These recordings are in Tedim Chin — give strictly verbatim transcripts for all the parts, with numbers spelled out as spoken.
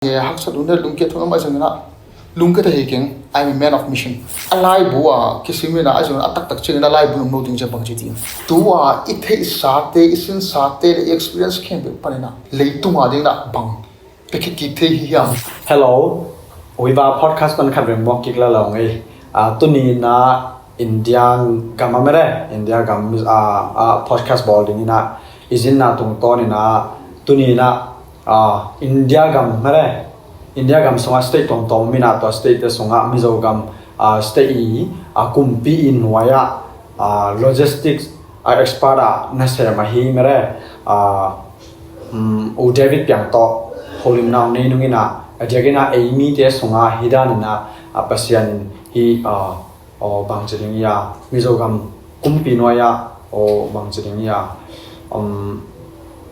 Haksat un, lungkia thu na mah zong ina, lungkia ta hi keng. I'm a man of mission. A laibu a kisim ina, a zong a taktak ciang ina laibu nung lo ding ciang bang ci ti. Tua i theihsate, i sinsate le i experience khempeuh pan ina leitung a ding na bang pekhe kik thei hi hiam? Hello. Viva podcast pan khat veng muak kik la lo ngei. Ah, tuni ina India gam a mere, India gam, ah, ah, podcast bawl ding ina i zinna tungtawn ina tuni ina, ah, India gam mere, India gam sunga state tuamtuam mina tua state te sunga Mizo gam, ah, state i, ah, kumpi i nuai ah, ah, logistics, ah, expert ah nasem ahi mere, ah, um, U David Piang tawh holimna nei nung ina, a diak ina ei mite sunga hi dan ina, ah, Pasian in hi, ah, aw bang ci ding ia, Mizo gam kumpi nuai ah, aw bang ci ding ia, um,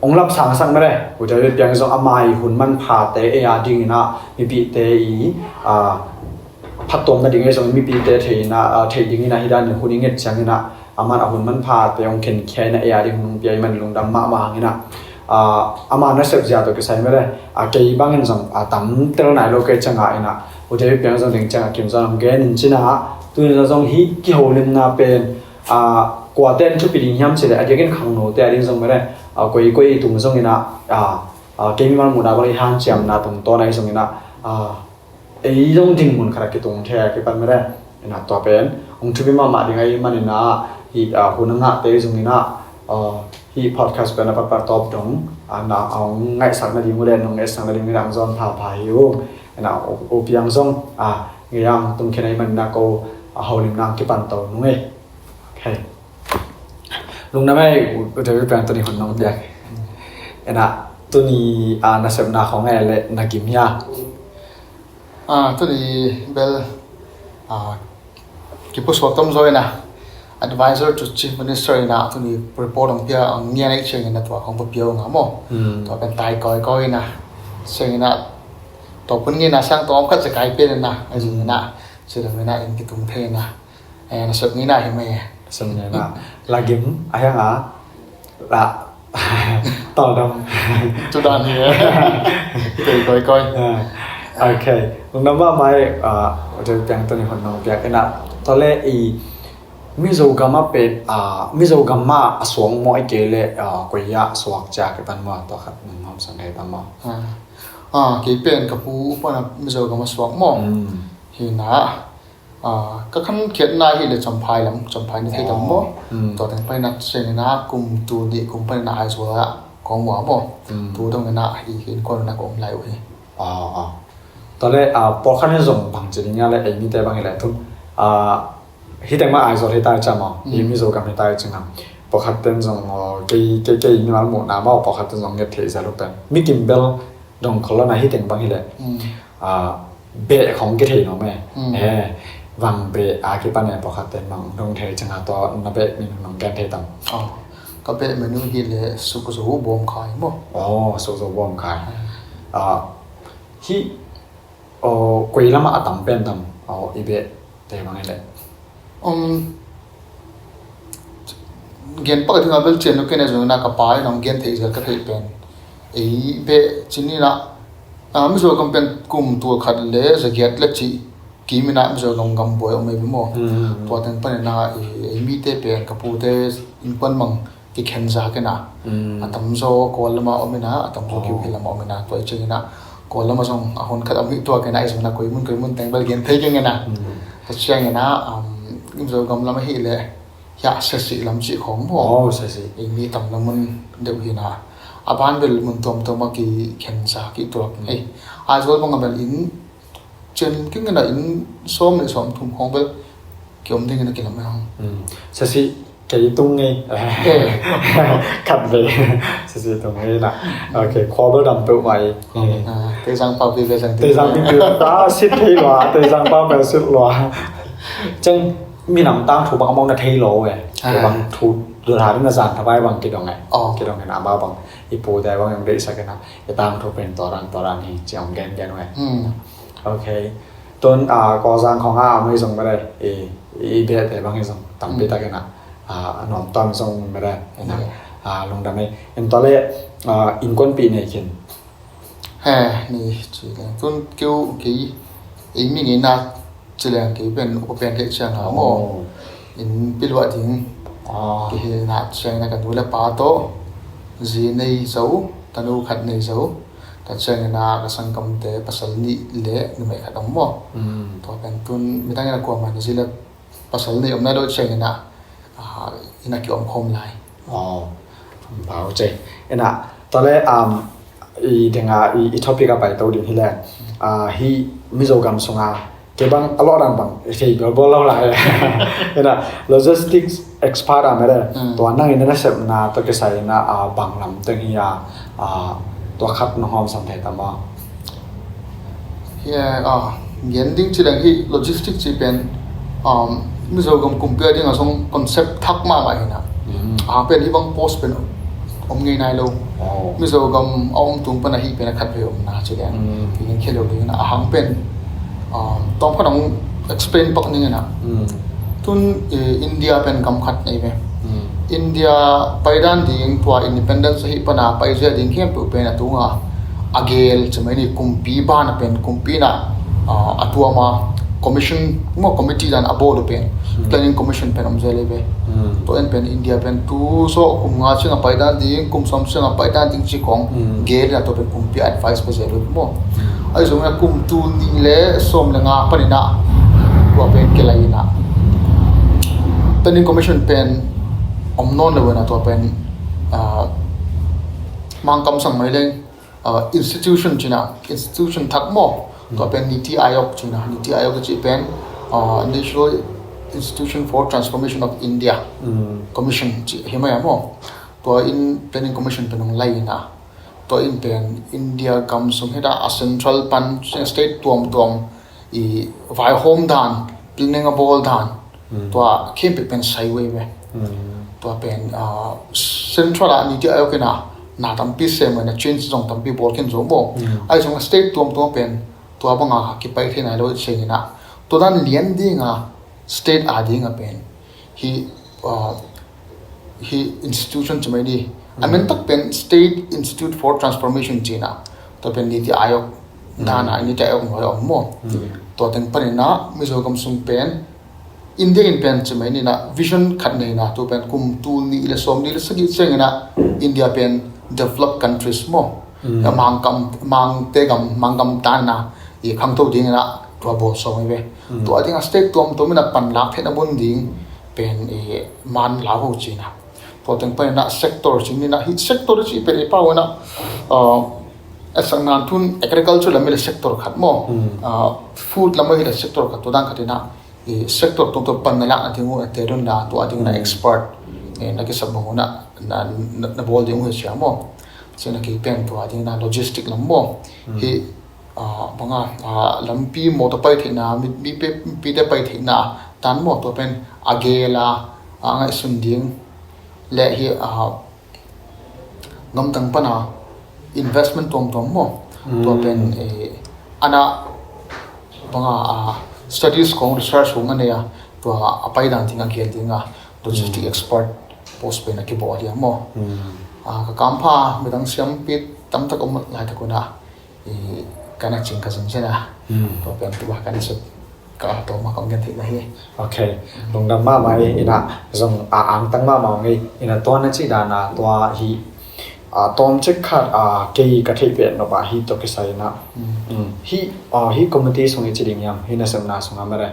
ong lam sangsak mere, U David Piang zong ama i hun manphate ei a ding ina mipite i, ah, phattuamna ding ei zong mipite thei ina, ah, thei ding ina hi dan in hun i nget ciang ina, aman a hun manphate ong khenkhia ina ei a ding hun ong pia i man lungdam mahmah hang ina. Ah, ama nasep zia tawh kisai mere, ah, kei bangin zong, ah, tamtel nai lo kei ciang a ina, U David Piang zong ding ciang a kim zong ong gen in cina, tuni zong hi kiholimna pen, ah, kuate in thupi ding hiam ci le, a diakin khangnote a ding zong mere, ah, koi koi i tung zong ina, ah, ah, kei mimal muhna bang i hanciamna tungtawn a i zong ina, ah, ei zong ding mun khat a kitung thei a kipan mere, ina tua pen ong thupi mahmah ding a i man ina, hi, ah, hun a ngahte i zong ina, ah, hi podcast pen a patpat tawp dong, ah, na, ah, ong ngaihsak nading uh le nong ngaihsak nading ina ong zawn phapha hi ung. Ina, U, U Piang zong, ah, ngei ang tung khen a i man ina ko, ah, holimna kipan to nung ei. Okay. Lungdam ei, U, U David Piang tuni hun nong piak. Ina, tuni, ah, nasepna khong ei le na gim hia? Ah, tuni bel, ah, kipusuak tom zaw ina, Advisor to Chief Minister ina tuni report ong pia, ong ngian ei ciang ina tua khong pa pia ong a maw. Hmm. Tua pen tai koi koi ina, ciang ina, tua pun ngi ina sang tua om khat zekai pia ina, a zing ina, ci dam ina in kitung thei ina. Eh, na sep ni na hi mai. Sep ni na. La gim, a hiang a. La. Tau dam. Tu dan hi. Koi, koi, koi. Ah, okay. Lungdam mahmah ei, ah, U David Piang tuni hun nong piak ina. Tua le i Mizo gam a pen, ah, Mizo gam a a suang maw i kei le, ah, koi a suak cia kipan maw, tua khat nong hawm sang kei pan maw. Ah. Ah, kei pen ka pu pan a Mizo gam a suak maw. Hmm. Hi na. Ah, ka khankhiatna hi le Champhai lam, Champhai ni thei tam maw. Hmm. Tua teng paina ciang ina kum tul nih kum paina Aizawl ah kong muak maw. Hmm. Tu dong ina hi, hi innkuan ina kong lai uh hi. Ah, ah. Tua le, ah, pawlkhat in zong bang ci ding a le ei mite bang hi le thum. Ah, hi teng mah Aizawl hi tai cia maw. Hi Mizo gam hi tai cia ngam. Pawlkhat ten zong, oh, kei, kei, kei mimal muhna maw, pawlkhat ten zong nget thei zia lu pen. Mi kim bel dong khol lo na hi teng bang hi le. Hmm. Ah, beh khong kithei nuam e. Hmm. Eh, vang beh a kipan e pawlkhat ten mang dong thei ciang a tua na beh min nong gen thei tam. Oh, ka beh min uh hi le sukzo bawm khai maw. Oh, sukzo bawm khai. Hmm. Ah, hi, oh, koi lam a tam pen tam. Oh, i beh te bang hi le. Um, gen pak ding a bel cian lo kei na zong ina ka pa in ong gen thei zel ka thei pen. Ei beh ci ni na, ah, Mizo gam pen kum tul khat le za giat le ci kim ina Mizo gam gam buai om ei bia maw. Hmm. Tua teng pan ina ei, ei mite pen ka pute innkuan mang kikhen zak ina. Hmm. A tamzaw Kawl lama om ina, a tamzaw Kawlgam lama om ina, tua i ciang ina Kawl lama zong a hun khat a om hi tuak ina, i zong ina koi mun, koi mun teng bel gen thei keng ina. Hmm. Tua ciang ina, um, Mizo gam lam ahi le, hia Sesi lam cih khong maw. Oh, Sesi. Ei mi tam na mun deuh hi ina. A ban bel mun tuamtuam a kikhen zak i tuak. Hmm. Ei, Aizawl bang a bel inn cian keng ina inn sawm le sawm thum khong bel kiom ding ina kilam e hong. Hmm. Sesi kei tung ngei. Eh. Khat ve. Sesi tung ngei na. Okay, khua bel dam peuh mai. Hmm. Ah, Teizang pau pi ve zang Teizang pi pi ta sit thei lua, Teizang pau pen sit lua. Ciang minam tangthu bang mong na thei lo e. Ah. Bang thu la ding na zan thapai bang kidong e. Oh. Kidong e na ba bang i pu te bang yong deihsak e na. I tangthu pen tua dan, tua dan hi, ci ong gen gen ve. Hmm. Okay. Tun, ah, Kawlzang khong a om hi zong bel i, i beh te bang hi zong tampi tak ina, ah, nuam tam zong bel ina. Yeah. Ah, lungdam ei. Tua le, ah, innkuanpih nei khin. Eh, ni ci leng tun keu kei ei mi ngeina ci leng kei pen upa pen kei ciang a maw. Oh. In piluah ding. Ah. Kei hi na ciang na ka nu le pa tawh zi nei zo, tanu khat nei zo. Ka ciang ina ka sangkamte pasal nih le numei khat om maw. Mm. Tua pen tun midang ina kuamah zi le pasal nei om nai lo ciang ina, ah, ina ki om khawm lai. Oh. Bau cei. Ina, tua le, um, i denga i, i topic a pai to ding hi le. Ah, hi Mizo gam sunga kei bang a lawh dan bang i thei bialbial lo lai. Ina, logistics expert a mede. Mm. Tua nang ina na sepna tua kisai ina, ah, bang lam teng hi a, ah, tua khat na hawm sam thei ta maw. Hi a, ah, gen ding ci leng hi logistics ci pen, um, Mizo gam kumpi a ding a zong concept thak mahmah hi na. Mm. Ah, pen hi bang post pen om ngei nai lo. Oh. Mizo gam a om tung pan a hi pen a khat vei om na ci leng. Mm. Hi gen khia lo ding na a hang pen, um, tawm khat ang explain pak ning na. Mm. Tun, eh, India pen gam khat nei ve. Mm. India paidan ding tua independence ahi pana paizia ding khempeuh pen a tunga a gel ci mai ni kumpi bana pen kumpi na, ah, a tuama commission maw committee dan a bawl uh pen. Mm. Planning commission pen om zel ei ve. Mm. Tua en pen India pen tu zawh kum nga ciang a paidan ding kum sawm ciang a paidan ding ci kong. Mm. Gel na tua pen kumpi advice pa zel uh maw. Ahi zongin a kum tul nih le sawm le nga panin a tua pen kilai in a Planning Commission pen om nawn lo in a tua pen, ah, Mangkam sang mai leng, ah, institution cina, institution thak maw. Tua pen Niti Aayog cina, Niti Aayog ci pen, ah, National Institution for Transformation of India. Mm. Commission ci hi mai a maw. Tua in Planning Commission pen hong lai in a tua in pen India gam sung hita a central pan state tuamtuam i vaihawm dan, planning a bawl dan, mm, tua khempeuh pen sai uh ei ve. Mm. Tua pen, ah, central ah Niti Aayog in a na tampi sem uh in a change zong tampi bawl khin zo maw. Mm. Ahi zong a state tuamtuam pen tua banga kipai thei nai lo i ciang in a tua dan lian ding a state a ding a pen hi, ah, hi institution ci mai ni. A min tak pen State Institute for Transformation cina. Tua pen Niti Aayog dana, Niti Aayog nuai a om maw. Tua teng panin a Mizo gam sung pen India in pen ci mai ni na vision khat nei na tua pen kum tul nih le sawm nih le sagih ciang in a India pen developed countries maw. A Mangkam, Mangte gam, Mangkam tan na i khangto ding in a tua bawl sawm ei ve. Tua ding a state tuamtuam in a panlak theihna bun ding pen, eh, man lau ho cina. Tua teng panin a sector cing ni na hi sector ci pen i pau in a, ah, a sang nan tun agriculture lam i le sector khat maw. Ah, food lam i le sector khat tua dan khat in a, eh, sector tuamtuam pan na lak na ding uh a te dun na tua ding na expert, eh, na kisap bang uh na, na, na, na bawl ding uh hi cia maw. Cina kei pen tua ding na logistic lam maw. Hi ah, banga, ah, lampi mawtaw pai theihna, mi, mi pe, mipite pai theihna, tan maw tua pen a gel a, a ngaihsun ding le hi, ah, gamtang pana investment tuamtuam maw. Tua pen, eh, ana banga, ah, studies kong research kong a nei a, tua a pai dan ding a gel ding a logistic expert post pen a kibawl hi a maw. Ah, ka kampha midang siampi tamtak om laitak un a i, ka na cing ka zong zen a. Tua pen tua ka na sut ka tawm a kong gen theihna hi. Ok. Lungdam mahmah hi, ina zong a angtang mahmah ngei, ina tua na cih dana tua hi, a, tawm cik khat, a, kei ka theih pen nop a hi tua kisai ina. Hi, a, hi committee sung i ci ding hiam, hi nasepna sunga mare.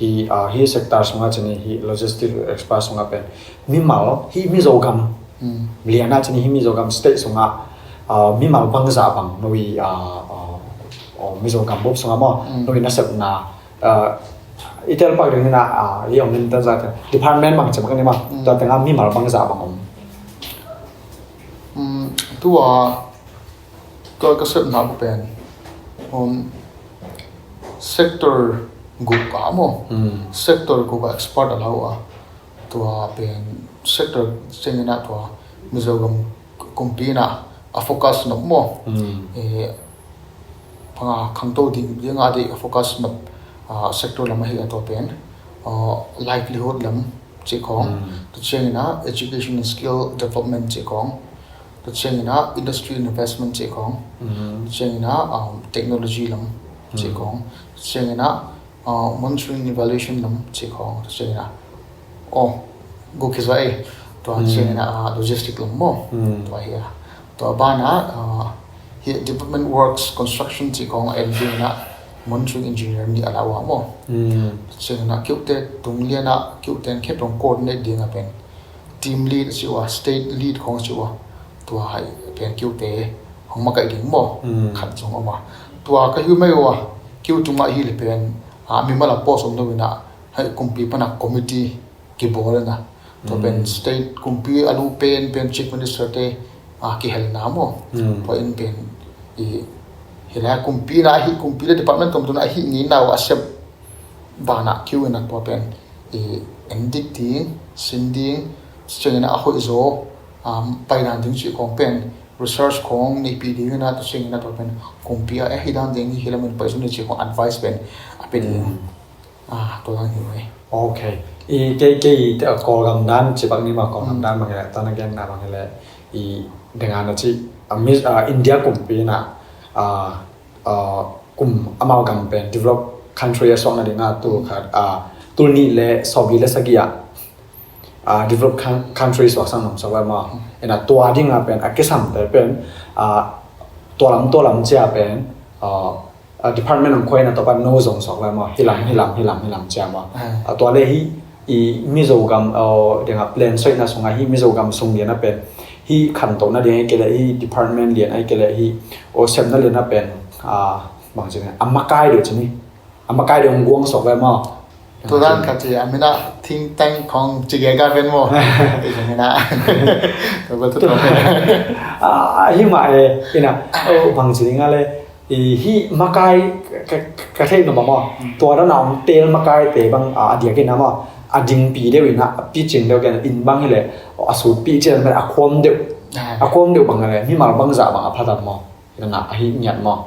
Hi, ah, hi sector sunga cini hi logistic expert sunga pen mimal hi Mizo gam liana cini hi Mizo gam state sunga, ah, mimal bangza bang noi, ah, ah, oh, Mizo gam bup sunga maw noi nasepna, ah, i tel pak ding ina, ah, hi om nin ta za department bang cem kan ni ma ta tenga mimal bangza bang om. Tua ka, ka sepna pen, um, sector guk a maw. Sector guk a expert a lau a. Tua pen sector cengina tua Mizo gam kumpi ina a focus nop maw. Eh, panga khangto ding, ding a dei a focus nop, ah, sector lam ahi a tua pen, ah, livelihood lam ci khong. Tua cengina education and skill development ci khong. Ciangin ah industry investment cih khawng. Mm. Ciangin ah, um, technology lam cih khawng. Ciangin ah, uh, monitoring evaluation lam cih khawng. Ciangin ah, oh, guk hi zaw ei. Tua ciangin ah, uh, logistic lam maw. Mm. Tua hi a. Tua banah, uh, hi development works construction cih khawng a en dingin ah monitoring engineer nih a la uh a maw. Mm. Ciangin ah kiuhte tung lian ah kiuhte in khempeuh coordinate ding a pen team lead a si uh a, state lead khawng a si uh a, tua hai pen kiuhte hong makaih ding maw. Mm. Khat zong om a. Tua ka hi mai uh a, kiu tungah hi le pen, ah, mimal a post om lo in ah, hai kumpi pan a committee kibawl in ah. Tua pen state kumpi a lu pen, pen chief minister te, ah, kihelna maw. Mm. Tua in pen i, hi lai kumpi na hi kumpi le department tuamtuam a hi ngei na uh a sep banah kiu in ah tua pen i en dik ding, sin ding, ciangin ah a hoih zaw, um, pai dan ding cih khawng pen research khawng neihpih ding in ah tua ciangin ah tua pen kumpi ah a hi dan ding hi lamin pai zaw ni cih khawng advice pen a pia ding. Mm. Ah, tua dan hi uh ei. Ok. I kei, kei, te, Kawlgam dan cih bang ni maw, Kawlgam dan bang hi leh, tua na genna bang hi leh, i dang a na cih, ah, mi, ah, India kumpi in ah, ah, uh, kum amau gam pen developed country a suak nading a tul khat, uh, tul nih le sawmli le sagih ah, uh, developed coun-, country suak sang nong suak lai maw. In ah tua ding a pen a kisam te pen, uh, tua lam tua lam cia pen, uh, uh, department hong khoi in ah tua pan no zong suak lai maw. Hi lam, hi lam, hi lam, hi lam cia maw. Ah. Uh, tua le hi i Mizo gam, aw, ding a plan soihna sungah hi Mizo gam sung lian a pen hi khantohna ding a hi kei leh hi department lian a hi kei leh hi aw semna lian a pen, ah, bang ci ni a makai deuh ci ni a makai deuh hong guang sok ve maw? Tua dan khat ci a min a think tank khawng ci gei ka pen maw? I zong in ah. Tua tua tua. Ah, hi mah e, in ah, aw, bang ci ding a le, i hih makai ka, ka, ka theih nop a maw. Mm. Tua dan a hong tel makaite bang, a, a diakin a maw. A dingpi deuh in a, a picing deuh ken in bang hi leh, a sutpih ciang pen a khuam deuh. Ah. A khuam deuh bang hi leh, mimal bangzah bang a pha tam maw. Hi dan a, a hih ngiat maw.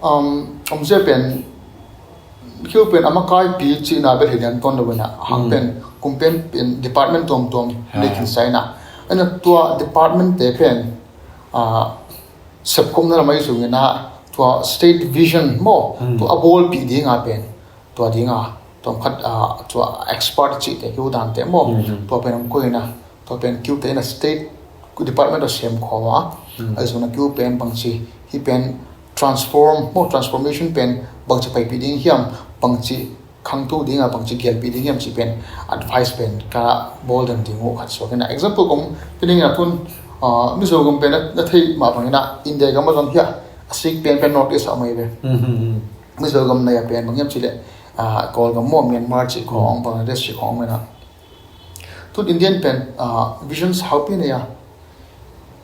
Um, om sia pen, kiu pen a makaipi cihna bel hi lian tuan lo in a, hang pen, kum pen, pen department tuamtuam, ah, nei khin sa in a. In a tua department te pen, ah, sepkhopna lam ahi zongin ah, tua state vision maw, mm, tua a bawlpih ding a pen, tua ding a, tua khat, ah, tua expert cihte kiu dante maw, mm, tua pen hong koih in a, tua pen kiute in a state department a sem khawm a, mm, ahi zongin a kiu pen bangci, hih pen transform maw, transformation pen bangci paipih ding hiam, bangci khangto ding a bangci gelpih ding hiam cih pen advice pen ka bawl den ding uh khat suak in a. Example kong pia ding in a tun, ah, Mizo gam pen na, na theih mah bangin a India gam a zong hi a, a sik pen pen North East ah om ahi ve. Mhm, mhm. Mizo gam na hi a pen bang hiam cih leh, ah, Kawlgam maw Myanmar cih khawng, mm, Bangladesh cih khawng om in a. Tun Indian pen, ah, vision saupi nei a.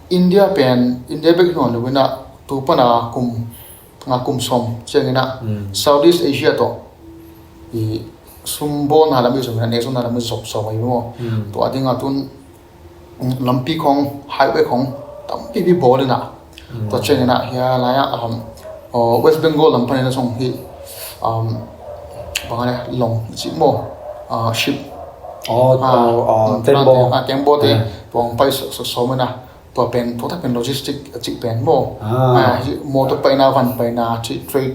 India pen, India bek hi nawn lo in a, tu pan a kum nga kum sawm ciangin a, mm, Southeast Asia tawh i sum bawlna lam i zong in a, nek zonna lam i zop sawm ahi maw. Mm. Tua ding a tun, mm, lampi khawng, highway khawng tampipi bawl in a. Mm. Tua ciangin a, hia lai a, um, aw, West Bengal lam panin a zong hi, um, bang a le, long cih maw. Ah, ship. Aw, ah, aw, aw, mm, tengbaw. Ah, tengbaw te, ah, tua hong pai sawm, sawm, sawm in a. Tua pen, tua ta pen logistic a cih pen maw. Ah. Ah, hi motor paina, van paina, cih trade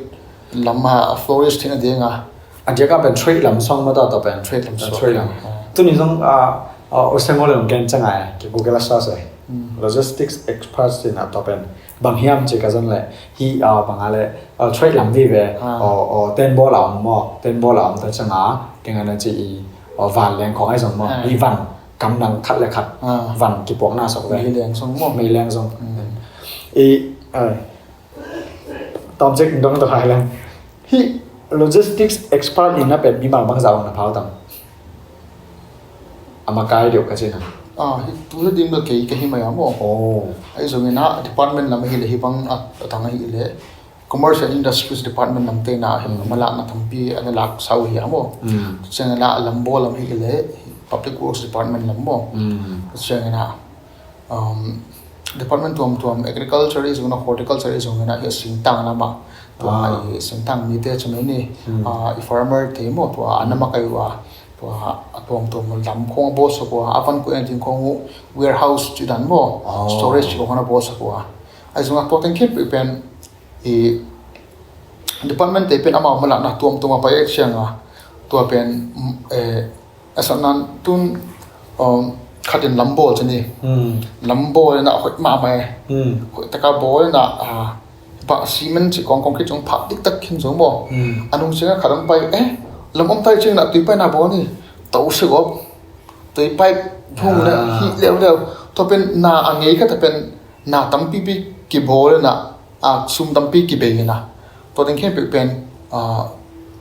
lam a, a flourish theihna ding a. A diak a pen trade lam suang maw tua, tua pen. Trade lam suang. Trade lam. Ah. Tuni zong, ah, ah, u Samuel in hong gen ciang a, ki Google a search e. Mm. Logistics experts in a tua pen bang hiam ci ka zon leh, hi, ah, bang a le, ah, trade lam vive, ah, aw, aw, tengbaw a om maw, tengbaw a om ta ciang a, teng a na ci i, aw, van leng khawng ahi zong maw, ah, hi van, kam nang khat le khat, ah, van kipuakna sok ve. Mei leng zong maw. Mei leng zong. Mm. I, ah, tom cek dong to hai leng. Hi logistics expert in na pen mimal bangzah bang na phau tam. A makai deuh ka cihna. Ah, hi tu hi ding bel kei ka hi mai a maw. Oh. Ahi zongin a department lam ahi leh hi bang a, a tang ahi leh Commerce and Industries Department lam te in a, mm, malakna tampi a na lak sau hi a maw. Mm. Ciangin a lambaw lam ahi leh Public Works Department lam maw. Mm. Ciangin a um, department tuamtuam, agriculture i zong in a, horticulture i zong in a, hi a singtang lam ah, tua, ah, i singtang mite ci mai ni, hmm, ah, i farmer te maw, tua a na makai uh a, Tua a tuamtuam lam khong a bawlsak uh a, a van kuina ding khong uh warehouse ci dan maw, storage ci khong a bawlsak uh a. Ahi zongah tua teng khempeuh pen i department te pen amau malakna tuamtuam a pai a ciang a, tua pen eh, a sak nan tun um, khatin lam bawl ci ni. Lam bawl ina hoih mahmah e. Hoih taka bawl ina a, pah cement ci kong concrete cong phah diktak khin zo maw. A nung ciangin khat hong pai eh, lam om tai ciangin a tui paina bawl ni. Tau se gop. Tui pai phung le hi leuleu. Tua pen na a ngei khat a pen na tampipi kibawl ina a sum tampi kibei ina. Tua teng khempeuh pen a,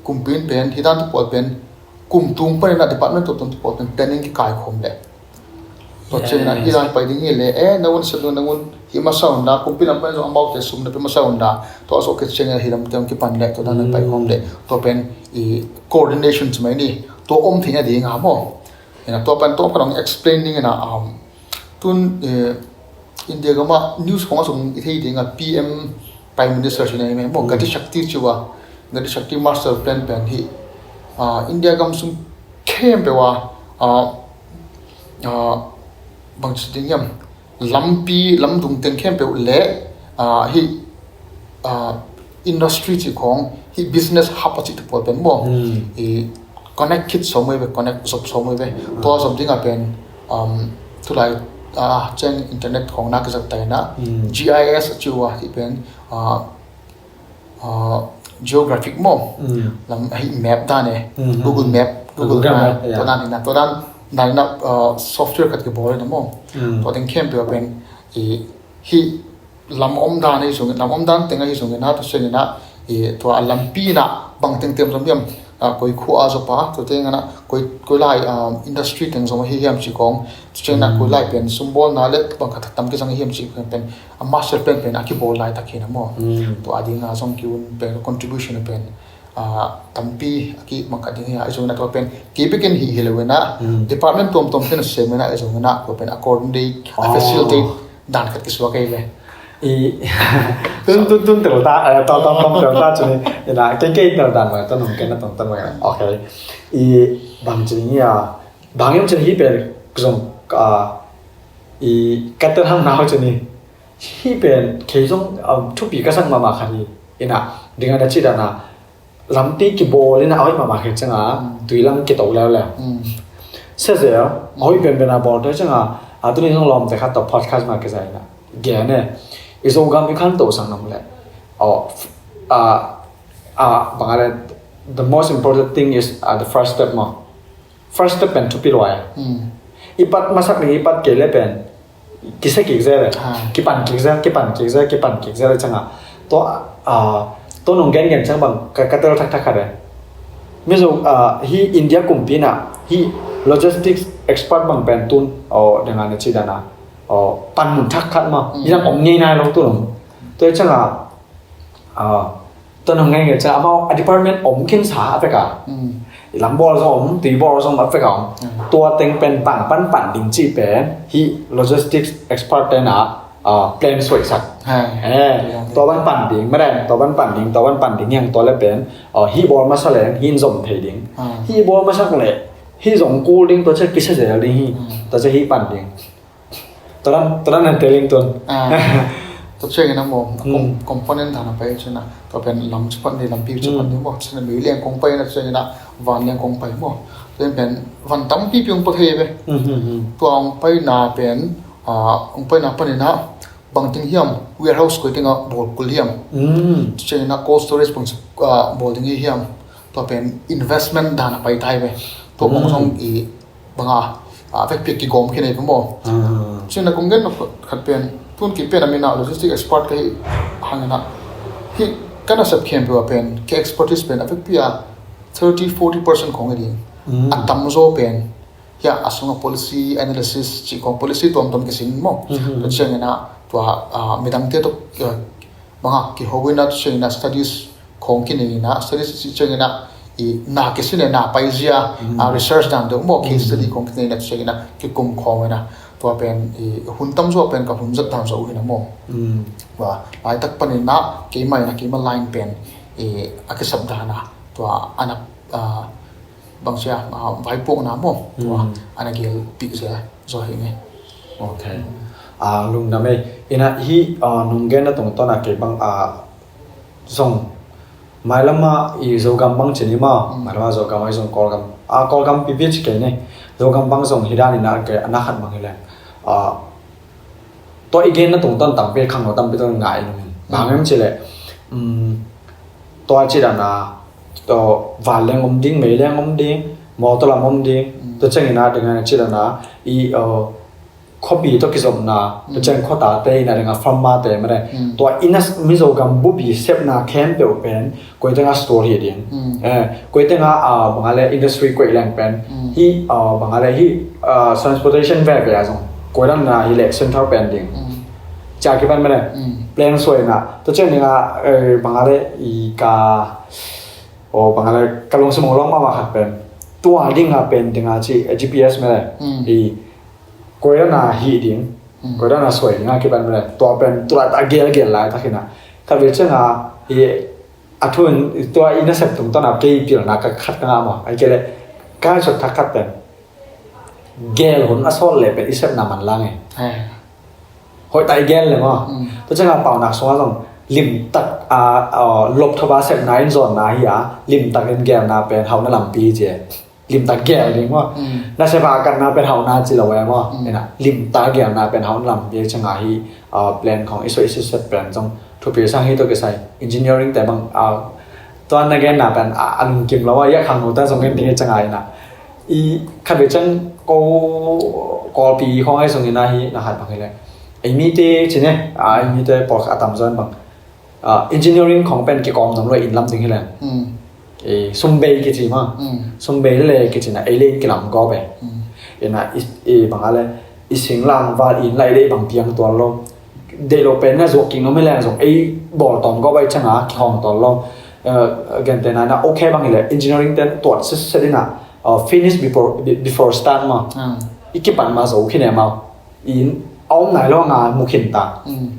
kumpi in pen hi dan tu pawl pen kum tung panin a department tuamtuam tu pawl pen planning kikai khawm leh. Tua ciangin a hi dan pai ding hi leh eh, nangun sep ding nangun hi masa un da, kumpi lam panin zong amaute sum na pe masa un da. Tua a zawh khit ciangin a hi lam te hong kipan leh, tua dan pai khawm leh. Tua pen i coordination ci mai ni. Tua om theihna ding a maw. Ina tua pen tua pen hong explain ding ina um, tun eh, India gama news khong a sung i thei ding a P M Prime Minister ci na i mai maw, Gati Shakti ci ua, Gati Shakti Master Plan pen hi a, India gam sung khempeuh a a, a, bang ci ding hiam, lampi lamdung teng khempeuh le a, hi a, industry ci khong hi business hub a ci tu pawl pen maw. I connect khit sawm mai ve, connect zop sawm mai ve. Tua zop ding a pen um, tulai a, ciang internet khong na kizat tai na G I S a ci ua hi pen a, a, geographic maw. Lam hi map dan e. Google Map, Google Map, tua dan hi na, tua dan dan hi na a, software khat kibawl hi na maw. Tua teng khempeuh a pen i hi lam om dan ahi zongin, lam om dan teng ahi zongin a, tua ciangin a i tua a lampi in a bang tengtem zom hiam a, koi khua a zop a, tua teng in a koi, koi lai a, industry teng zom ahi hiam ci kong, tua ciangin a koi lai pen sumbawlna le bang khat tam kizang ahi hiam ci kong pen a master plan pen a kibawl laitak hi na maw. Tua a ding a zong ki un pen contribution pen a, tampi a ki mangkhat ding hi a, ahi zongin a tua pen kei bekin hi hi lo in a, department tuamtuam pen a sem in a, ahi zongin a tua pen a coordinate, a facilitate dan khat kisuak ahi ve. I tun tun tun tel ta, eh, tawm tawm tawm tel ta ci ni, ina kei kei tel dan mai, tun hong ken na tawm tawm mai. Okay. I bang ci ni a, bang yam ci ni hi pen zong a, i ka tel hang nau ci ni. Hi pen kei zong um, thupi ka sak mahmah khat hi. Ina ding a na ci dan a, lampi kibawl in a hoih mahmah khe ciang a, tui lam kito leuleu. Sia zel, a hoih penpen a bawl toi ciang a, a tuni zong lawmte khat tawh podcast mah kizai in a gen e. I Zogam i khanto sang nam le. Aw, a, a, bang a le, the most important thing is a, the first step maw. First step pen thupi lua e. I pat masak ding, i pat kei le pen kisia kik zel e. Kipan kik zel, kipan kik zel, kipan kik zel e ciang a. Tua a, tua nong gengen ciang bang ka, ka tel thakthak khat e. Mizo a, hi India kumpi in a, hi logistics expert bang pen tun, aw, dang a na ci dan a, aw, panmun thak khat maw. Hi dang om ngei nai lo tun. Tua ciang a, a, tua nong ngei ngei ciang amau a department om khinsa a pek a. Lam bawl zong om, tui bawl zong a pek a om. Tua teng pen bang pan pan ding ci pen hi logistics expert ten a, a, plan suaisak. Tua ban pan ding, madan, tua ban pan ding, tua ban pan ding hiang tua le pen, a, hi bawl masa leng hi in zom thei ding. Hi bawl masak le hi zong kul ding, tua ciang kisia zel ding hi. Tua ciang hi pan ding. Tua dan, tua dan nan teling tun. Tua ciangin a maw, a component dan a pai ciangin a, tua pen lam ci phat ni, lampi ci phat ni maw, ciangin a mei liang kong pai na ciangin a, van liang kong pai maw. Tua pen van tampipi hong pua thei ve. Tua hong paina pen, a, hong paina panin a, bangting hiam, warehouse koi teng a bawl kul hiam. Ciangin a cold storage bang ci, a, bawl ding hi hiam. Tua pen investment dan a pai tai ve. Tua bang zong i banga, a, vekpi a kigawm khin ei pah maw. Ciangin a kong gen nop khat pen, tun kei pen a min a logistic expert ka hi hangin a, hi ka nasep khempeuh a pen, ka expertise pen a vekpi a thirty, forty percent khong hi ding. A tamzaw pen hi a, a sungah policy analysis cih khong, policy tuamtuam kisin maw. Tua ciangin a tua, a, midangte tawh, a, banga kiho in a, tua ciangin a studies khong kinei in a, studies cih ciangin a, i na kisin e, na paizia, a, research dan deuh maw, case study khong kinei in a, tua ciangin a kikum khong in a, tua pen i hun tamzaw pen ka hun zat dan zaw uh hi na maw. Tua laitak panin a keimah in a, keimah line pen i a kisap dan a, tua a na, a, bang sia, ah, vaipuakna maw. Hmm. Tua, ana gelpih sia, zaw hi nge. Ok. Ah, lungdam ei. Ina hi, ah, nong genna tungtawn a kei bang, ah, zong. Mailama i Zogam bang ci ni maw. Hmm. Mailama Zogam a i zong Kawlgam. Ah, Kawlgam pipi ci kei ni. Zogam bang zong hi dan ina kei ana khat bang hi leng. Ah, tua i genna tungtawn tampi khangno tampi tawh ngai in. Hmm. Bang em ci leh. Um, tua ci dan a, tua van leng om ding, mei leng om ding, mawtaw lam om ding. Mm. Tua ciangin a ding a ci dan a, i, uh, khuapi tawh kizopna, tua ciang khuatate ina ding a farmerte mene. Mm. Tua ina Mizogam bupi sepna khempeuh pen, koi teng a store hi ding. Mm. Eh, koi teng a, uh, bang a le industry koi leng pen. Mm. Hi, uh, bang a le hi, uh, transportation veve a zong. Koi dan na hi le center pen ding. Mm. Cia kipan mene. Mm. Plan suai na. Tua ciang ding a, eh, bang a le i ka, o, bang a le ka lungsim ong lawng mahmah khat pen. Tua ding a pen ding a ci, eh, G P S mene. Mm. I, koi dan na hi ding. Mm. Koi dan na suai ding a kipan mene. Tua pen, tua a gelgel lai tak hi na. Khat vei ciang a, i, a thu in, tua i nasep tungtawn a kei pilna ka khat ka ngah maw. Ai kei le, ka sot thak khat pen. Gel hun a sawt leh pen i sepna man lang e. Eh. Hoih tak i gel le maw. Mm. Tua ciang a paunak sungah zong limtak a, a, lop thop a sepna in zawnna hi a, limtak in gelna pen hauhna lampi ci e. Limtak gel ding maw. Mm. Nasep a katna pen hauhna ci lo e maw. Mm. Ina, limtak gelna pen hauhna lampi ciang a hi, a, plan khong i suah i sisep pen zong thupi sang hi tawh kisai. Engineering te bang, a, tua na genna pen a, a lungkim lo a, i a khangno ta zong gen ding hi ciang a ina. I khat vei ciang ko, Kawlpi khong ai zong ina hi na khat bang hi le. Ei mite ci ne, a, ei mite pawlkhat a tamzaw in bang. A, engineering khong pen kikawm nuam lo inn lam ding hi le. Mm. E, sumbei kici ma. Mm. Sumbei le kici na, ei le inn kilam gawp e. Mm. Ina, i, i bang a le, i singlam val inn la ei le i bang piang tuan lo. Deih lo pen na zuak king nuam hi le zong, ei bawl tawm gawp ai ciang a, kihawm tuan lo. Eh, gente na, na, ok bang hi le, engineering ten tuat set set ina, uh, finish before, be-, before start ma. Mm. I kipan ma zo khin e ma. In a om nai lo nga mu khin ta. Mm.